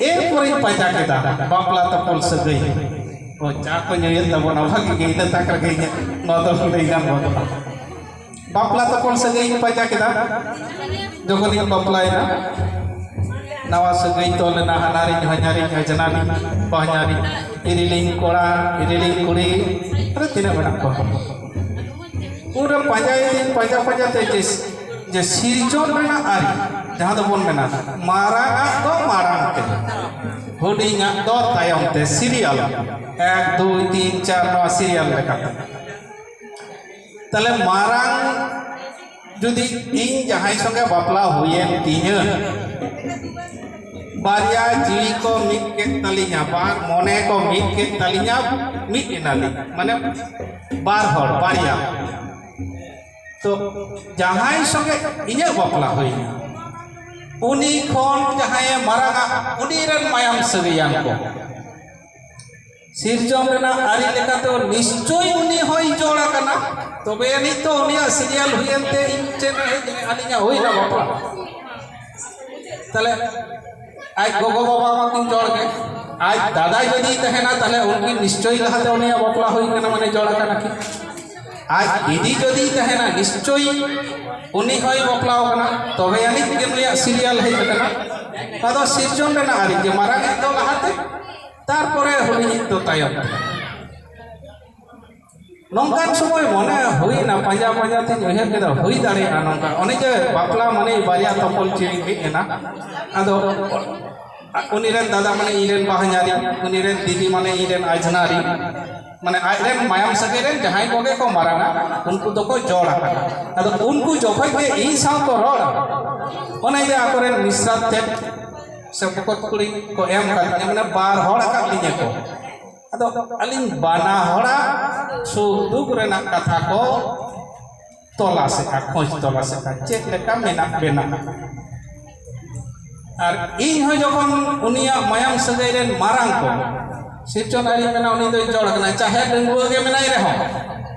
ᱮᱨᱯᱚᱨᱮᱧ ᱯᱟᱸᱡᱟ ᱠᱮᱫᱟ ᱵᱟᱯᱞᱟ ᱛᱚᱯᱚᱞ ᱥᱟᱹᱜᱟᱹᱭ᱾ ᱚ, ᱪᱟ ᱠᱚ ᱧᱩᱭᱮᱫ ᱛᱟᱵᱚᱱᱟ, ᱵᱷᱟᱜᱤ ᱜᱮ, ᱤᱱᱟᱹ ᱛᱟᱠ ᱨᱮᱜᱮ ᱤᱧᱟᱹᱜ ᱱᱚᱣᱟ ᱫᱚ ᱞᱟᱹᱭ ᱜᱟᱱ ᱜᱚᱫᱚᱜᱼᱟ᱾ ᱵᱟᱯᱞᱟ ᱛᱚᱯᱚᱞ ᱥᱟᱹᱜᱟᱹᱭ ᱤᱧ ᱯᱟᱸᱡᱟ ᱠᱮᱫᱟ᱾ ᱡᱚᱠᱷᱚᱱᱤᱧ ᱵᱟᱯᱞᱟᱭᱮᱱᱟ, ᱱᱟᱣᱟ ᱥᱟᱹᱜᱟᱹᱭ ᱛᱚᱞ ᱮᱱᱟ, ᱦᱟᱱᱟᱨᱤᱧ ᱦᱚᱧᱦᱟᱨᱤᱧ ᱟᱡᱷᱱᱟᱨᱤᱧ ᱵᱟᱦᱧᱟᱨᱤᱧ, ᱤᱨᱤᱞᱤᱧ ᱠᱚᱲᱟ ᱤᱨᱤᱞᱤᱧ ᱠᱩᱲᱤ, ᱟᱨ ᱛᱤᱱᱟᱹᱜ ᱢᱮᱱᱟᱜ ᱠᱚᱣᱟ᱾ ᱩᱱᱨᱮ ᱯᱟᱸᱡᱟᱭᱮᱫᱟᱹᱧ, ᱯᱟᱸᱡᱟ ᱯᱟᱸᱡᱟ ᱛᱮ ᱡᱮ, ᱡᱮ ᱥᱤᱨᱡᱚᱱ ᱨᱮᱱᱟᱜ ᱟᱹᱨᱤ, ᱡᱟᱦᱟᱸ ᱫᱚᱵᱚᱱ ᱢᱮᱱᱟ ᱢᱟᱨᱟᱝ ᱟᱜ ᱫᱚ ᱢᱟᱲᱟᱝ ᱛᱮ, ᱦᱩᱰᱤᱧᱟᱜ ᱫᱚ ᱛᱟᱭᱚᱢ ᱛᱮ, ᱥᱤᱨᱤᱭᱟᱞ ᱮᱠ ᱫᱩᱭ ᱛᱤᱱ ᱪᱟᱨ, ᱱᱚᱣᱟ ᱥᱤᱨᱤᱭᱟᱞ ᱞᱮᱠᱟᱛᱮ᱾ ᱛᱟᱦᱞᱮ ᱢᱟᱨᱟᱝ ᱡᱩᱫᱤ ᱤᱧ ᱡᱟᱦᱟᱸᱭ ᱥᱚᱸᱜᱮ ᱵᱟᱯᱞᱟ ᱦᱩᱭᱮᱱ ᱛᱤᱧᱟᱹ, ᱵᱟᱨᱭᱟ ᱡᱤᱣᱤ ᱠᱚ ᱢᱤᱫ ᱠᱮᱫ ᱛᱟᱹᱞᱤᱧᱟ, ᱵᱟᱨ ᱢᱚᱱᱮ ᱠᱚ ᱢᱤᱫ ᱠᱮᱫ ᱛᱟᱹᱞᱤᱧᱟ, ᱢᱤᱫ ᱮᱱᱟᱞᱤᱧ, ᱢᱟᱱᱮ ᱵᱟᱨ ᱦᱚᱲ, ᱵᱟᱨᱭᱟ᱾ ᱛᱚ ᱡᱟᱦᱟᱸᱭ ᱥᱚᱸᱜᱮ ᱤᱧᱟᱹᱜ ᱵᱟᱯᱞᱟ ᱦᱩᱭᱱᱟ, ᱩᱱᱤ ᱠᱷᱚᱱ ᱡᱟᱦᱟᱸᱭᱮ ᱢᱟᱨᱟᱝᱟ, ᱩᱱᱤ ᱨᱮᱱ ᱢᱟᱭᱟᱢ ᱥᱟᱹᱜᱟᱹᱭᱟᱱ ᱠᱚ᱾ ᱥᱤᱨᱡᱚᱱ ᱨᱮᱱᱟᱜ ᱟᱹᱨᱤ ᱞᱮᱠᱟᱛᱮ ᱱᱤᱥᱪᱚᱭ ᱩᱱᱤ ᱦᱚᱸᱭ ᱡᱚᱲ ᱟᱠᱟᱱᱟ, ᱛᱚᱵᱮ ᱟᱹᱱᱤᱡ ᱛᱚ ᱩᱱᱤᱭᱟᱜ ᱥᱤᱨᱤᱭᱟᱞ ᱦᱩᱭᱮᱱ ᱛᱮ ᱤᱧ ᱪᱮᱫ ᱮ ᱦᱮᱡ ᱮᱱᱟ, ᱟᱹᱞᱤᱧᱟᱜ ᱦᱩᱭᱱᱟ ᱵᱟᱯᱞᱟ᱾ ᱛᱟᱦᱞᱮ ᱟᱡ ᱜᱚᱜᱚ ᱵᱟᱵᱟ ᱢᱟᱠᱤᱱ ᱡᱚᱲ ᱜᱮ, ᱟᱡ ᱫᱟᱫᱟ ᱡᱩᱫᱤᱭ ᱛᱟᱦᱮᱱᱟ, ᱛᱟᱦᱞᱮ ᱩᱱᱠᱤᱱ ᱱᱤᱥᱪᱚᱭ ᱞᱟᱦᱟᱛᱮ ᱩᱱᱤᱭᱟᱜ ᱵᱟᱯᱞᱟ ᱦᱩᱭ ᱠᱟᱱᱟ, ᱢᱟᱱᱮ ᱡᱚᱲ ᱟᱠᱟᱱᱟ ᱠᱤᱱ᱾ ᱟᱡ ᱫᱤᱫᱤ ᱡᱩᱫᱤᱭ ᱛᱟᱦᱮᱱᱟ, ᱱᱤᱥᱪᱚᱭ ᱩᱱᱤ ᱦᱚᱸᱭ ᱵᱟᱯᱞᱟ ᱟᱠᱟᱱᱟ, ᱛᱚᱵᱮ ᱟᱹᱱᱤᱡ ᱜᱮ ᱱᱩᱭᱟᱜ ᱥᱤᱨᱤᱭᱟᱞ ᱦᱮᱡ ᱟᱠᱟᱱᱟ᱾ ᱟᱫᱚ ᱥᱤᱨᱡᱚᱱ ᱨᱮᱱᱟᱜ ᱟᱹᱨᱤ ᱡᱮ ᱢᱟᱨᱟᱝ ᱤᱡ ᱫᱚ ᱞᱟᱦᱟᱛᱮ, ᱛᱟᱨᱯᱚᱨᱮ ᱦᱩᱰᱤᱧ ᱤᱡ ᱫᱚ ᱛᱟᱭᱚᱢ ᱛᱮ᱾ ᱱᱚᱝᱠᱟᱱ ᱥᱚᱢᱚᱭ ᱢᱚᱱᱮ ᱦᱩᱭᱱᱟ, ᱯᱟᱸᱡᱟ ᱯᱟᱸᱡᱟ ᱛᱤᱧ ᱩᱭᱦᱟᱹᱨ ᱠᱮᱫᱟ, ᱦᱩᱭ ᱫᱟᱲᱮᱭᱟᱜᱼᱟ ᱱᱚᱝᱠᱟ᱾ ᱚᱱᱮ ᱡᱮ ᱵᱟᱯᱞᱟ ᱢᱟᱱᱮ ᱵᱟᱨᱭᱟ ᱛᱚᱯᱚᱞ ᱪᱤᱲᱤ ᱢᱤᱫ ᱮᱱᱟ, ᱟᱫᱚ ᱩᱱᱤ ᱨᱮᱱ ᱫᱟᱫᱟ ᱢᱟᱱᱮ ᱤᱧ ᱨᱮᱱ ᱵᱟᱦᱧᱟᱨᱤ, ᱩᱱᱤ ᱨᱮᱱ ᱫᱤᱫᱤ ᱢᱟᱱᱮ ᱤᱧ ᱨᱮᱱ ᱟᱡᱷᱱᱟᱨᱤ, ᱢᱟᱱᱮ ᱟᱡ ᱨᱮᱱ ᱢᱟᱭᱟᱢ ᱥᱟᱹᱜᱟᱹᱭ ᱨᱮᱱ ᱡᱟᱦᱟᱸᱭ ᱠᱚᱜᱮ ᱠᱚ ᱢᱟᱨᱟᱝᱟ, ᱩᱱᱠᱩ ᱫᱚᱠᱚ ᱡᱚᱲ ᱟᱠᱟᱱᱟ᱾ ᱟᱫᱚ ᱩᱱᱠᱩ ᱡᱚᱠᱷᱚᱡ ᱜᱮ ᱤᱧ ᱥᱟᱶ ᱠᱚ ᱨᱚᱲᱟ, ᱚᱱᱮ ᱡᱮ ᱟᱠᱚᱨᱮᱱ ᱢᱤᱥᱨᱟᱛ ᱛᱮᱫ ᱥᱮ ᱵᱚᱠᱚᱛ ᱠᱩᱲᱤ ᱠᱚ ᱮᱢ ᱠᱟᱫᱤᱧᱟ, ᱢᱟᱱᱮ ᱵᱟᱨ ᱦᱚᱲ ᱟᱠᱟᱫ ᱞᱤᱧᱟ ᱠᱚ᱾ ᱟᱫᱚ ᱟᱹᱞᱤᱧ ᱵᱟᱱᱟ ᱦᱚᱲᱟᱜ ᱥᱩᱠ ᱫᱩᱠ ᱨᱮᱱᱟᱜ ᱠᱟᱛᱷᱟ ᱠᱚ ᱛᱚᱞᱟᱥᱮᱫᱼᱟ, ᱠᱷᱚᱡᱽ ᱛᱚᱞᱟᱥᱮᱫᱼᱟ, ᱪᱮᱫ ᱞᱮᱠᱟ ᱢᱮᱱᱟᱜ ᱵᱮᱱᱟ᱾ ᱟᱨ ᱤᱧ ᱦᱚᱸ ᱡᱚᱠᱷᱚᱱ ᱩᱱᱤᱭᱟᱜ ᱢᱟᱭᱟᱢ ᱥᱟᱹᱜᱟᱹᱭ ᱨᱮᱱ ᱢᱟᱨᱟᱝ ᱠᱚ, ᱥᱤᱨᱡᱚᱱ ᱟᱹᱨᱤ ᱢᱮᱱᱟ, ᱩᱱᱤ ᱫᱚᱭ ᱡᱚᱲ ᱠᱟᱱᱟ, ᱪᱟᱦᱮ ᱰᱟᱺᱜᱩᱣᱟᱹ ᱜᱮ ᱢᱮᱱᱟᱭ ᱨᱮᱦᱚᱸ,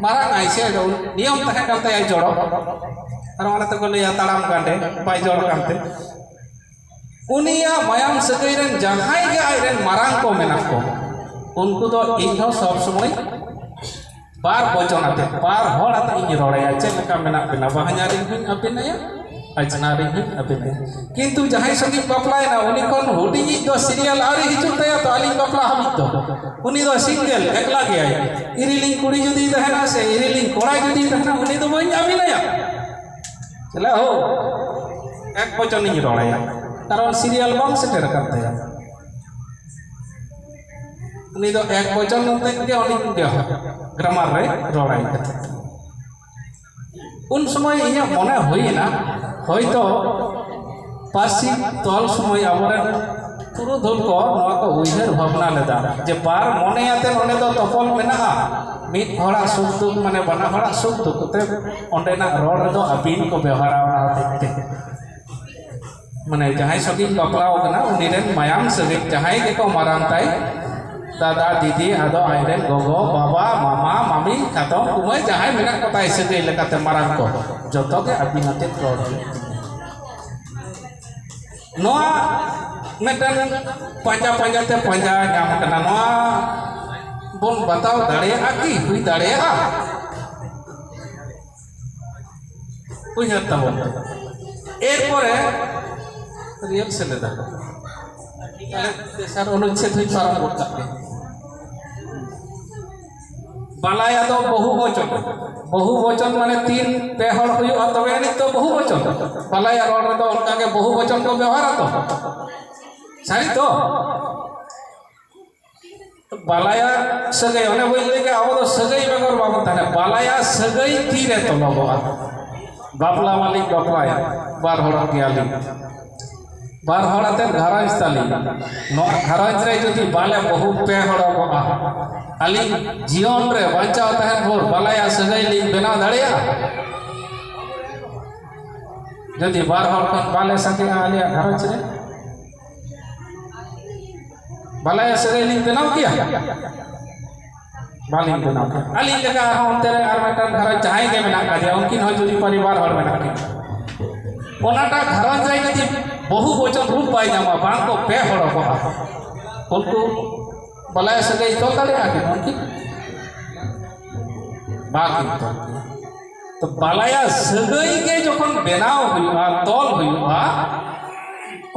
ᱢᱟᱨᱟᱝ ᱟᱭ ᱥᱮ, ᱱᱤᱭᱚᱢ ᱛᱟᱦᱮᱸ ᱠᱟᱱ ᱛᱟᱭᱟ ᱡᱚᱲᱚ᱾ ᱟᱨ ᱚᱱᱟ ᱛᱮᱠᱚ ᱞᱟᱹᱭᱟ ᱛᱟᱲᱟᱢ ᱜᱟᱸᱰᱮ, ᱵᱟᱭ ᱡᱚᱲ ᱠᱟᱱᱛᱮ᱾ ᱩᱱᱤᱭᱟᱜ ᱢᱟᱭᱟᱢ ᱥᱟᱹᱜᱟᱹᱭ ᱨᱮᱱ ᱡᱟᱦᱟᱸᱭ ᱜᱮ ᱟᱡ ᱨᱮᱱ ᱢᱟᱨᱟᱝ ᱠᱚ ᱢᱮᱱᱟᱜ ᱠᱚ, ᱩᱱᱠᱩ ᱫᱚ ᱤᱧ ᱦᱚᱸ ᱥᱚᱵᱽ ᱥᱚᱢᱚᱭ ᱵᱟᱨ ᱵᱚᱪᱚᱱ ᱟᱛᱮ, ᱵᱟᱨ ᱦᱚᱲ ᱟᱛᱮ ᱤᱧ ᱨᱚᱲᱟᱭᱟ, ᱪᱮᱫ ᱞᱮᱠᱟ ᱢᱮᱱᱟᱜ ᱵᱤᱱᱟ? ᱵᱟᱦᱧᱟᱨᱤᱧ ᱦᱚᱸᱧ ᱟᱹᱵᱤᱱᱟᱭᱟ, ᱟᱡᱷᱱᱟᱨᱤᱧ ᱦᱚᱸᱧ ᱟᱹᱵᱤᱱᱟᱭᱟ᱾ ᱠᱤᱱᱛᱩ ᱡᱟᱦᱟᱸᱭ ᱥᱚᱸᱜᱮᱧ ᱵᱟᱯᱞᱟᱭᱮᱱᱟ, ᱩᱱᱤ ᱠᱷᱚᱱ ᱦᱩᱰᱤᱧᱤᱡ ᱫᱚ ᱥᱤᱨᱤᱭᱟᱞ ᱟᱹᱣᱨᱤ ᱦᱤᱡᱩᱜ ᱛᱟᱭᱟ ᱛᱚ, ᱟᱹᱞᱤᱧ ᱵᱟᱯᱞᱟ ᱦᱟᱹᱵᱤᱡ ᱫᱚ ᱩᱱᱤ ᱫᱚ ᱥᱤᱝᱜᱮᱞ, ᱮᱠᱞᱟ ᱜᱮᱭᱟᱭ᱾ ᱤᱨᱤᱞᱤᱧ ᱠᱩᱲᱤ ᱡᱩᱫᱤᱭ ᱛᱟᱦᱮᱱᱟ ᱥᱮ ᱤᱨᱤᱞᱤᱧ ᱠᱚᱲᱟ ᱡᱩᱫᱤᱭ ᱛᱟᱦᱮᱱᱟ, ᱩᱱᱤ ᱫᱚ ᱵᱟᱹᱧ ᱟᱹᱵᱤᱱᱟᱭᱟ᱾ ᱪᱮᱞᱮ ᱦᱳ, ᱮᱠ ᱵᱚᱪᱚᱱᱤᱧ ᱨᱚᱲᱟᱭᱟ, ᱠᱟᱨᱚᱱ ᱥᱤᱨᱤᱭᱟᱞ ᱵᱟᱝ ᱥᱮᱴᱮᱨ ᱟᱠᱟᱱ ᱛᱟᱭᱟ᱾ ᱩᱱᱤ ᱫᱚ ᱮᱠ ᱵᱚᱪᱚᱱ ᱢᱚᱛᱚᱡ ᱜᱮ ᱩᱱᱤ ᱵᱮᱣᱦᱟᱨ, ᱜᱨᱟᱢᱟᱨ ᱨᱮ ᱨᱚᱲᱟᱭ ᱠᱟᱱᱟ᱾ ᱩᱱ ᱥᱚᱢᱚᱭ ᱤᱧᱟᱹᱜ ᱢᱚᱱᱮ ᱦᱩᱭᱮᱱᱟ, ᱦᱚᱭᱛᱚ ᱯᱟᱹᱨᱥᱤ ᱛᱚᱞ ᱥᱚᱢᱚᱭ ᱟᱵᱚᱨᱮᱱ ᱯᱩᱨᱩᱫᱷᱩᱞ ᱠᱚ ᱱᱚᱣᱟ ᱠᱚ ᱩᱭᱦᱟᱹᱨ ᱵᱷᱟᱵᱽᱱᱟ ᱞᱮᱫᱟ ᱡᱮ ᱵᱟᱨ ᱢᱚᱱᱮ ᱟᱛᱮ ᱱᱚᱸᱰᱮ ᱫᱚ ᱛᱚᱯᱚᱞ ᱢᱮᱱᱟᱜᱼᱟ, ᱢᱤᱫ ᱦᱚᱲᱟᱜ ᱥᱩᱠ ᱫᱩᱠ, ᱢᱟᱱᱮ ᱵᱟᱱᱟ ᱦᱚᱲᱟᱜ ᱥᱩᱠ ᱫᱩᱠ ᱛᱮ ᱚᱸᱰᱮᱱᱟᱜ ᱨᱚᱲ ᱨᱮᱫᱚ ᱟᱹᱵᱤᱱ ᱠᱚ ᱵᱮᱣᱦᱟᱨᱟ᱾ ᱚᱱᱟ ᱦᱚᱛᱮᱡ ᱛᱮ ᱢᱟᱱᱮ ᱡᱟᱦᱟᱸᱭ ᱥᱟᱶᱛᱮᱧ ᱵᱟᱯᱞᱟ ᱟᱠᱟᱱᱟ, ᱩᱱᱤ ᱨᱮᱱ ᱢᱟᱭᱟᱢ ᱥᱟᱹᱜᱟᱹᱭ ᱡᱟᱦᱟᱸᱭ ᱜᱮᱠᱚ ᱢᱟᱨᱟᱝ ᱛᱟᱭ, ᱫᱟᱫᱟ, ᱫᱤᱫᱤ, ᱟᱫᱚ ᱟᱡ ᱨᱮᱱ ᱜᱚᱜᱚ, ᱵᱟᱵᱟ, ᱢᱟᱢᱟ, ᱢᱟᱢᱤ, ᱦᱟᱛᱚᱢ, ᱠᱩᱢᱟᱹᱭ, ᱡᱟᱦᱟᱸᱭ ᱢᱮᱱᱟᱜ ᱠᱚ ᱛᱟᱭ ᱥᱟᱹᱜᱟᱹᱭ ᱞᱮᱠᱟᱛᱮ ᱢᱟᱨᱟᱝ ᱠᱚ, ᱡᱚᱛᱚ ᱜᱮ ᱟᱹᱵᱤᱱ ᱟᱛᱮᱫ ᱨᱚᱲ ᱦᱩᱭᱩᱜ ᱛᱟᱵᱤᱱᱟ᱾ ᱱᱚᱣᱟ ᱢᱤᱫᱴᱮᱱ ᱯᱟᱸᱡᱟ ᱯᱟᱸᱡᱟ ᱛᱮ ᱯᱟᱸᱡᱟ ᱧᱟᱢ ᱠᱟᱱᱟ᱾ ᱱᱚᱣᱟ ᱵᱚᱱ ᱵᱟᱛᱟᱣ ᱫᱟᱲᱮᱭᱟᱜᱼᱟ ᱠᱤ? ᱦᱩᱭ ᱫᱟᱲᱮᱭᱟᱜᱼᱟ? ᱩᱭᱦᱟᱹᱨ ᱛᱟᱵᱚᱱ ᱯᱮ᱾ ᱮᱨᱯᱚᱨᱮ ᱨᱤᱭᱮᱞ ᱥᱮᱞᱮᱫᱟ᱾ ᱛᱟᱦᱞᱮ ᱛᱮᱥᱟᱨ ᱚᱱᱩᱪᱪᱷᱮᱫ ᱦᱚᱸᱧ ᱯᱟᱨᱚᱢ ᱜᱚᱫ ᱠᱟᱜ ᱜᱮ᱾ ᱵᱟᱞᱟᱭᱟ ᱫᱚ ᱵᱚᱦᱩ ᱵᱚᱪᱚᱱ᱾ ᱵᱚᱦᱩ ᱵᱚᱪᱚᱱ ᱢᱟᱱᱮ ᱛᱤᱱ ᱯᱮ ᱦᱚᱲ ᱦᱩᱭᱩᱜᱼᱟ, ᱛᱚᱵᱮ ᱟᱹᱱᱤᱡ ᱛᱚ ᱵᱚᱦᱩ ᱵᱚᱪᱚᱱ᱾ ᱵᱟᱞᱟᱭᱟ ᱨᱚᱲ ᱨᱮᱫᱚ ᱚᱱᱠᱟ ᱜᱮ ᱵᱚᱦᱩ ᱵᱚᱪᱚᱱ ᱠᱚ ᱵᱮᱣᱦᱟᱨᱟ ᱛᱚ᱾ ᱥᱟᱹᱨᱤ ᱛᱚ? ᱵᱟᱞᱟᱭᱟ ᱥᱟᱹᱜᱟᱹᱭ, ᱚᱱᱮ ᱵᱟᱹᱧ ᱞᱟᱹᱭ ᱠᱮᱫ, ᱟᱵᱚ ᱫᱚ ᱥᱟᱹᱜᱟᱹᱭ ᱵᱮᱜᱚᱨ ᱵᱟᱵᱚᱱ ᱛᱟᱦᱮᱱᱟ᱾ ᱵᱟᱞᱟᱭᱟ ᱥᱟᱹᱜᱟᱹᱭ ᱛᱤᱨᱮ ᱛᱚᱞᱚᱵᱚᱜᱼᱟ? ᱵᱟᱯᱞᱟ ᱢᱟᱞᱤᱧ ᱵᱟᱯᱞᱟᱭᱟ, ᱵᱟᱨ ᱦᱚᱲᱚᱜ ᱜᱮᱭᱟᱞᱤᱧ, ᱵᱟᱨ ᱦᱚᱲ ᱟᱛᱮᱫ ᱜᱷᱟᱨᱚᱸᱡᱽ ᱛᱟᱹᱞᱤᱧ, ᱱᱚᱣᱟ ᱜᱷᱟᱨᱚᱸᱡᱽ ᱨᱮ ᱡᱩᱫᱤ ᱵᱟᱞᱮ ᱵᱟᱹᱦᱩ ᱯᱮ ᱦᱚᱲᱚᱜᱚᱜᱼᱟ, ᱟᱹᱞᱤᱧ ᱡᱤᱭᱚᱱ ᱨᱮ ᱵᱟᱧᱪᱟᱣ ᱛᱟᱦᱮᱱ ᱵᱷᱳᱨ ᱵᱟᱞᱟᱭᱟ ᱥᱟᱹᱜᱟᱹᱭ ᱞᱤᱧ ᱵᱮᱱᱟᱣ ᱫᱟᱲᱮᱭᱟᱜᱼᱟ? ᱡᱩᱫᱤ ᱵᱟᱨ ᱦᱚᱲ ᱠᱷᱚᱱ ᱵᱟᱞᱮ ᱥᱟᱸᱜᱮᱜᱼᱟ ᱟᱞᱮᱭᱟᱜ ᱜᱷᱟᱨᱚᱸᱡᱽ ᱨᱮ, ᱵᱟᱞᱟᱭᱟ ᱥᱟᱹᱜᱟᱹᱭ ᱞᱤᱧ ᱵᱮᱱᱟᱣ ᱠᱮᱭᱟ? ᱵᱟᱹᱞᱤᱧ ᱵᱮᱱᱟᱣ ᱠᱮᱭᱟ᱾ ᱟᱹᱞᱤᱧ ᱞᱮᱠᱟ ᱟᱨᱦᱚᱸ ᱚᱱᱛᱮ ᱨᱮ ᱟᱨ ᱢᱤᱫᱴᱟᱝ ᱜᱷᱟᱨᱚᱸᱡᱽ ᱡᱟᱦᱟᱸᱭ ᱜᱮ ᱢᱮᱱᱟᱜ ᱠᱟᱫᱮᱭᱟ, ᱩᱱᱠᱤᱱ ᱦᱚᱸ ᱡᱩᱫᱤ ᱯᱟᱨᱤᱵᱟᱨ ᱦᱚᱲ ᱢᱮᱱᱟᱜ ᱠᱤᱱᱟ, ᱚᱱᱟᱴᱟᱜ ᱜᱷᱟᱨᱚᱸᱡᱽ ᱨᱮ ᱡᱩᱫᱤ ᱵᱚᱦᱩ ᱵᱚᱪᱚᱱ ᱨᱩᱯ ᱵᱟᱭ ᱧᱟᱢᱟ, ᱵᱟᱝ ᱠᱚ ᱯᱮ ᱦᱚᱲᱚᱜᱚᱜᱼᱟ, ᱩᱱᱠᱩ ᱵᱟᱞᱟᱭᱟ ᱥᱟᱹᱜᱟᱹᱭ ᱛᱚᱞ ᱫᱟᱲᱮᱭᱟᱜᱼᱟ ᱠᱤᱱ? ᱩᱱᱠᱤᱱ ᱵᱟᱠᱤᱱ ᱛᱚᱞ ᱠᱤᱱᱟ᱾ ᱛᱚ ᱵᱟᱞᱟᱭᱟ ᱥᱟᱹᱜᱟᱹᱭ ᱜᱮ ᱡᱚᱠᱷᱚᱱ ᱵᱮᱱᱟᱣ ᱦᱩᱭᱩᱜᱼᱟ, ᱛᱚᱞ ᱦᱩᱭᱩᱜᱼᱟ,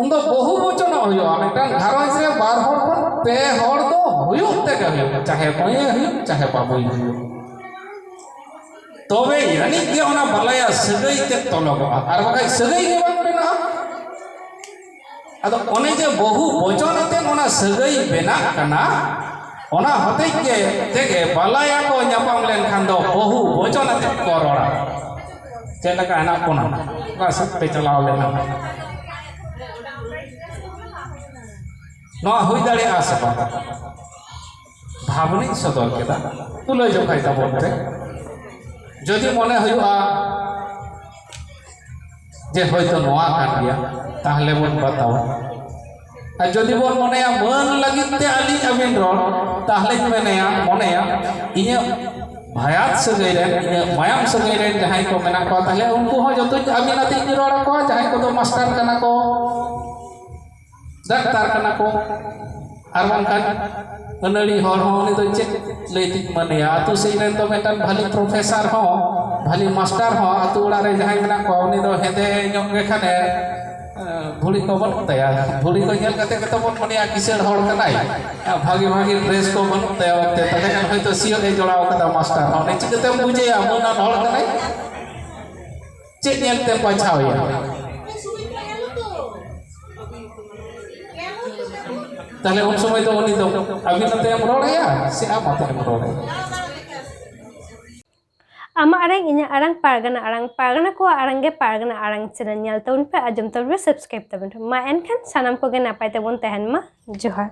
ᱩᱱᱫᱚ ᱵᱚᱦᱩ ᱵᱚᱪᱚᱱᱚᱜ ᱦᱩᱭᱩᱜᱼᱟ᱾ ᱢᱤᱫᱴᱟᱝ ᱜᱷᱟᱨᱚᱸᱡᱽ ᱨᱮ ᱵᱟᱨ ᱦᱚᱲ ᱠᱷᱚᱱ ᱯᱮ ᱦᱚᱲ ᱫᱚ ᱦᱩᱭᱩᱜ ᱛᱮᱜᱮ ᱦᱩᱭᱩᱜᱼᱟ, ᱪᱟᱦᱮ ᱢᱟᱹᱭᱮ ᱦᱩᱭᱩᱜ, ᱪᱟᱦᱮ ᱵᱟᱹᱵᱩᱭ ᱦᱩᱭᱩᱜ᱾ ᱛᱚᱵᱮ ᱟᱹᱱᱤᱡ ᱜᱮ ᱚᱱᱟ ᱵᱟᱞᱟᱭᱟ ᱥᱟᱹᱜᱟᱹᱭ ᱛᱮ ᱛᱚᱞᱚᱜᱚᱜᱼᱟ, ᱟᱨ ᱵᱟᱠᱷᱟᱡ ᱥᱟᱹᱜᱟᱹᱭ ᱜᱮ ᱵᱟᱝ ᱵᱮᱱᱟᱜᱼᱟ᱾ ᱟᱫᱚ ᱚᱱᱮ ᱡᱮ ᱵᱚᱦᱩ ᱵᱚᱪᱚᱱ ᱟᱛᱮ ᱚᱱᱟ ᱥᱟᱹᱜᱟᱹᱭ ᱵᱮᱱᱟᱜ ᱠᱟᱱᱟ, ᱚᱱᱟ ᱦᱚᱛᱮᱡ ᱜᱮ ᱛᱮᱜᱮ ᱵᱟᱞᱟᱭᱟ ᱠᱚ ᱧᱟᱯᱟᱢ ᱞᱮᱱᱠᱷᱟᱱ ᱫᱚ ᱵᱚᱦᱩ ᱵᱚᱪᱚᱱ ᱟᱛᱮ ᱠᱚ ᱨᱚᱲᱟ᱾ ᱪᱮᱫ ᱞᱮᱠᱟ ᱦᱮᱱᱟᱜ ᱵᱚᱱᱟ? ᱚᱠᱟ ᱥᱮᱫ ᱯᱮ ᱪᱟᱞᱟᱣ ᱞᱮᱱᱟ? ᱱᱚᱣᱟ ᱦᱩᱭ ᱫᱟᱲᱮᱭᱟᱜᱼᱟ ᱥᱮ ᱵᱟᱝ? ᱵᱷᱟᱵᱽᱱᱤᱧ ᱥᱚᱫᱚᱨ ᱠᱮᱫᱟ, ᱛᱩᱞᱟᱹ ᱡᱚᱠᱷᱟᱭ ᱛᱟᱵᱚᱱ ᱯᱮ᱾ ᱡᱩᱫᱤ ᱢᱚᱱᱮ ᱦᱩᱭᱩᱜᱼᱟ ᱡᱮ ᱦᱚᱭᱛᱚ ᱱᱚᱣᱟ ᱠᱟᱱ ᱜᱮᱭᱟ, ᱛᱟᱦᱞᱮ ᱵᱚᱱ ᱵᱟᱛᱟᱣᱟ᱾ ᱟᱨ ᱡᱩᱫᱤ ᱵᱚᱱ ᱢᱚᱱᱮᱭᱟ ᱢᱟᱹᱱ ᱞᱟᱹᱜᱤᱫ ᱛᱮ ᱟᱹᱞᱤᱧ ᱟᱹᱵᱤᱱ ᱨᱚᱲ, ᱛᱟᱦᱞᱮᱧ ᱢᱮᱱᱮᱭᱟ, ᱢᱚᱱᱮᱭᱟ ᱤᱧᱟᱹᱜ ᱵᱷᱟᱭᱟᱛ ᱥᱟᱹᱜᱟᱹᱭ ᱨᱮᱱ, ᱤᱧᱟᱹᱜ ᱢᱟᱭᱟᱢ ᱥᱟᱹᱜᱟᱹᱭ ᱨᱮᱱ ᱡᱟᱦᱟᱸᱭ ᱠᱚ ᱢᱮᱱᱟᱜ ᱠᱚᱣᱟ, ᱛᱟᱦᱞᱮ ᱩᱱᱠᱩ ᱦᱚᱸ ᱡᱚᱛᱚᱧ ᱟᱹᱵᱤᱱ ᱟᱛᱮᱧ ᱨᱚᱲ ᱟᱠᱚᱣᱟ, ᱡᱟᱦᱟᱸᱭ ᱠᱚᱫᱚ ᱢᱟᱥᱴᱟᱨ ᱠᱟᱱᱟ ᱠᱚ, ᱰᱟᱠᱛᱟᱨ ᱠᱟᱱᱟ ᱠᱚ, ᱟᱨ ᱵᱟᱝᱠᱷᱟᱱ ᱟᱹᱱᱟᱹᱲᱤ ᱦᱚᱲ ᱦᱚᱸ ᱩᱱᱤ ᱫᱚ ᱪᱮᱫ ᱞᱟᱹᱭ ᱛᱮᱧ ᱢᱟᱹᱱᱮᱭᱟ? ᱟᱹᱛᱩ ᱥᱮᱫ ᱨᱮᱱ ᱫᱚ ᱢᱤᱫᱴᱟᱝ ᱵᱷᱟᱞᱤ ᱯᱨᱚᱯᱷᱮᱥᱟᱨ ᱦᱚᱸ, ᱵᱷᱟᱞᱤ ᱢᱟᱥᱴᱟᱨ ᱦᱚᱸ ᱟᱹᱛᱩ ᱚᱲᱟᱜ ᱨᱮ ᱡᱟᱦᱟᱸᱭ ᱢᱮᱱᱟᱜ ᱠᱚᱣᱟ, ᱩᱱᱤ ᱫᱚ ᱦᱮᱸᱫᱮ ᱧᱚᱜ ᱜᱮ ᱠᱷᱟᱱᱮ, ᱮ, ᱵᱷᱩᱲᱤ ᱠᱚ ᱵᱟᱹᱱᱩᱜ ᱛᱟᱭᱟ᱾ ᱵᱷᱩᱲᱤ ᱠᱚ ᱧᱮᱞ ᱠᱟᱛᱮ ᱜᱮᱛᱚ ᱵᱚᱱ ᱢᱚᱱᱮᱭᱟ ᱠᱤᱥᱟᱹᱬ ᱦᱚᱲ ᱠᱟᱱᱟᱭ, ᱮ, ᱵᱷᱟᱜᱤ ᱵᱷᱟᱜᱤ ᱰᱨᱮᱥ ᱠᱚ ᱵᱟᱹᱱᱩᱜ ᱛᱟᱭᱟ, ᱚᱱᱛᱮ ᱛᱟᱦᱮᱸ ᱠᱷᱟᱱ ᱦᱚᱭᱛᱳ ᱥᱤᱭᱳᱜ ᱮ ᱡᱚᱲᱟᱣ ᱠᱟᱫᱟ ᱢᱟᱥᱴᱟᱨ ᱦᱚᱸ᱾ ᱩᱱᱤ ᱪᱤᱠᱟᱹᱛᱮᱢ ᱵᱩᱡᱷᱟᱹᱭᱟ ᱢᱟᱹᱱᱟᱱ ᱦᱚᱲ ᱠᱟᱱᱟᱭ? ᱪᱮᱫ ᱧᱮᱞ ᱛᱮᱢ ᱵᱟᱪᱷᱟᱣ ᱮᱭᱟ? ᱛᱟᱦᱞᱮ ᱩᱱ ᱥᱚᱢᱚᱭ ᱫᱚ ᱩᱱᱤ ᱫᱚ ᱟᱹᱵᱤᱱ ᱟᱛᱮ ᱮᱢ ᱨᱚᱲ ᱟᱭᱟ ᱥᱮ ᱟᱢ ᱟᱛᱮ ᱮᱢ ᱨᱚᱲ ᱟᱭᱟ? ᱟᱢᱟᱜ ᱟᱲᱟᱝ, ᱤᱧᱟᱹᱜ ᱟᱲᱟᱝ, ᱯᱟᱨᱜᱟᱱᱟ ᱟᱲᱟᱝ, ᱯᱟᱨᱜᱟᱱᱟ ᱠᱚᱣᱟᱜ ᱟᱲᱟᱝ ᱜᱮ ᱯᱟᱨᱜᱟᱱᱟ ᱟᱲᱟᱝ ᱪᱮᱱᱮᱞ ᱧᱮᱞ ᱛᱟᱵᱚᱱ ᱯᱮ, ᱟᱸᱡᱚᱢ ᱛᱟᱵᱚᱱ ᱯᱮ, ᱥᱟᱵᱥᱠᱨᱟᱭᱤᱵ ᱛᱟᱵᱚᱱ ᱯᱮ᱾ ᱢᱟ ᱮᱱᱠᱷᱟᱱ ᱥᱟᱱᱟᱢ ᱠᱚᱜᱮ ᱱᱟᱯᱟᱭ ᱛᱮᱵᱚᱱ ᱛᱟᱦᱮᱱ ᱢᱟ᱾ ᱡᱚᱦᱟᱨ᱾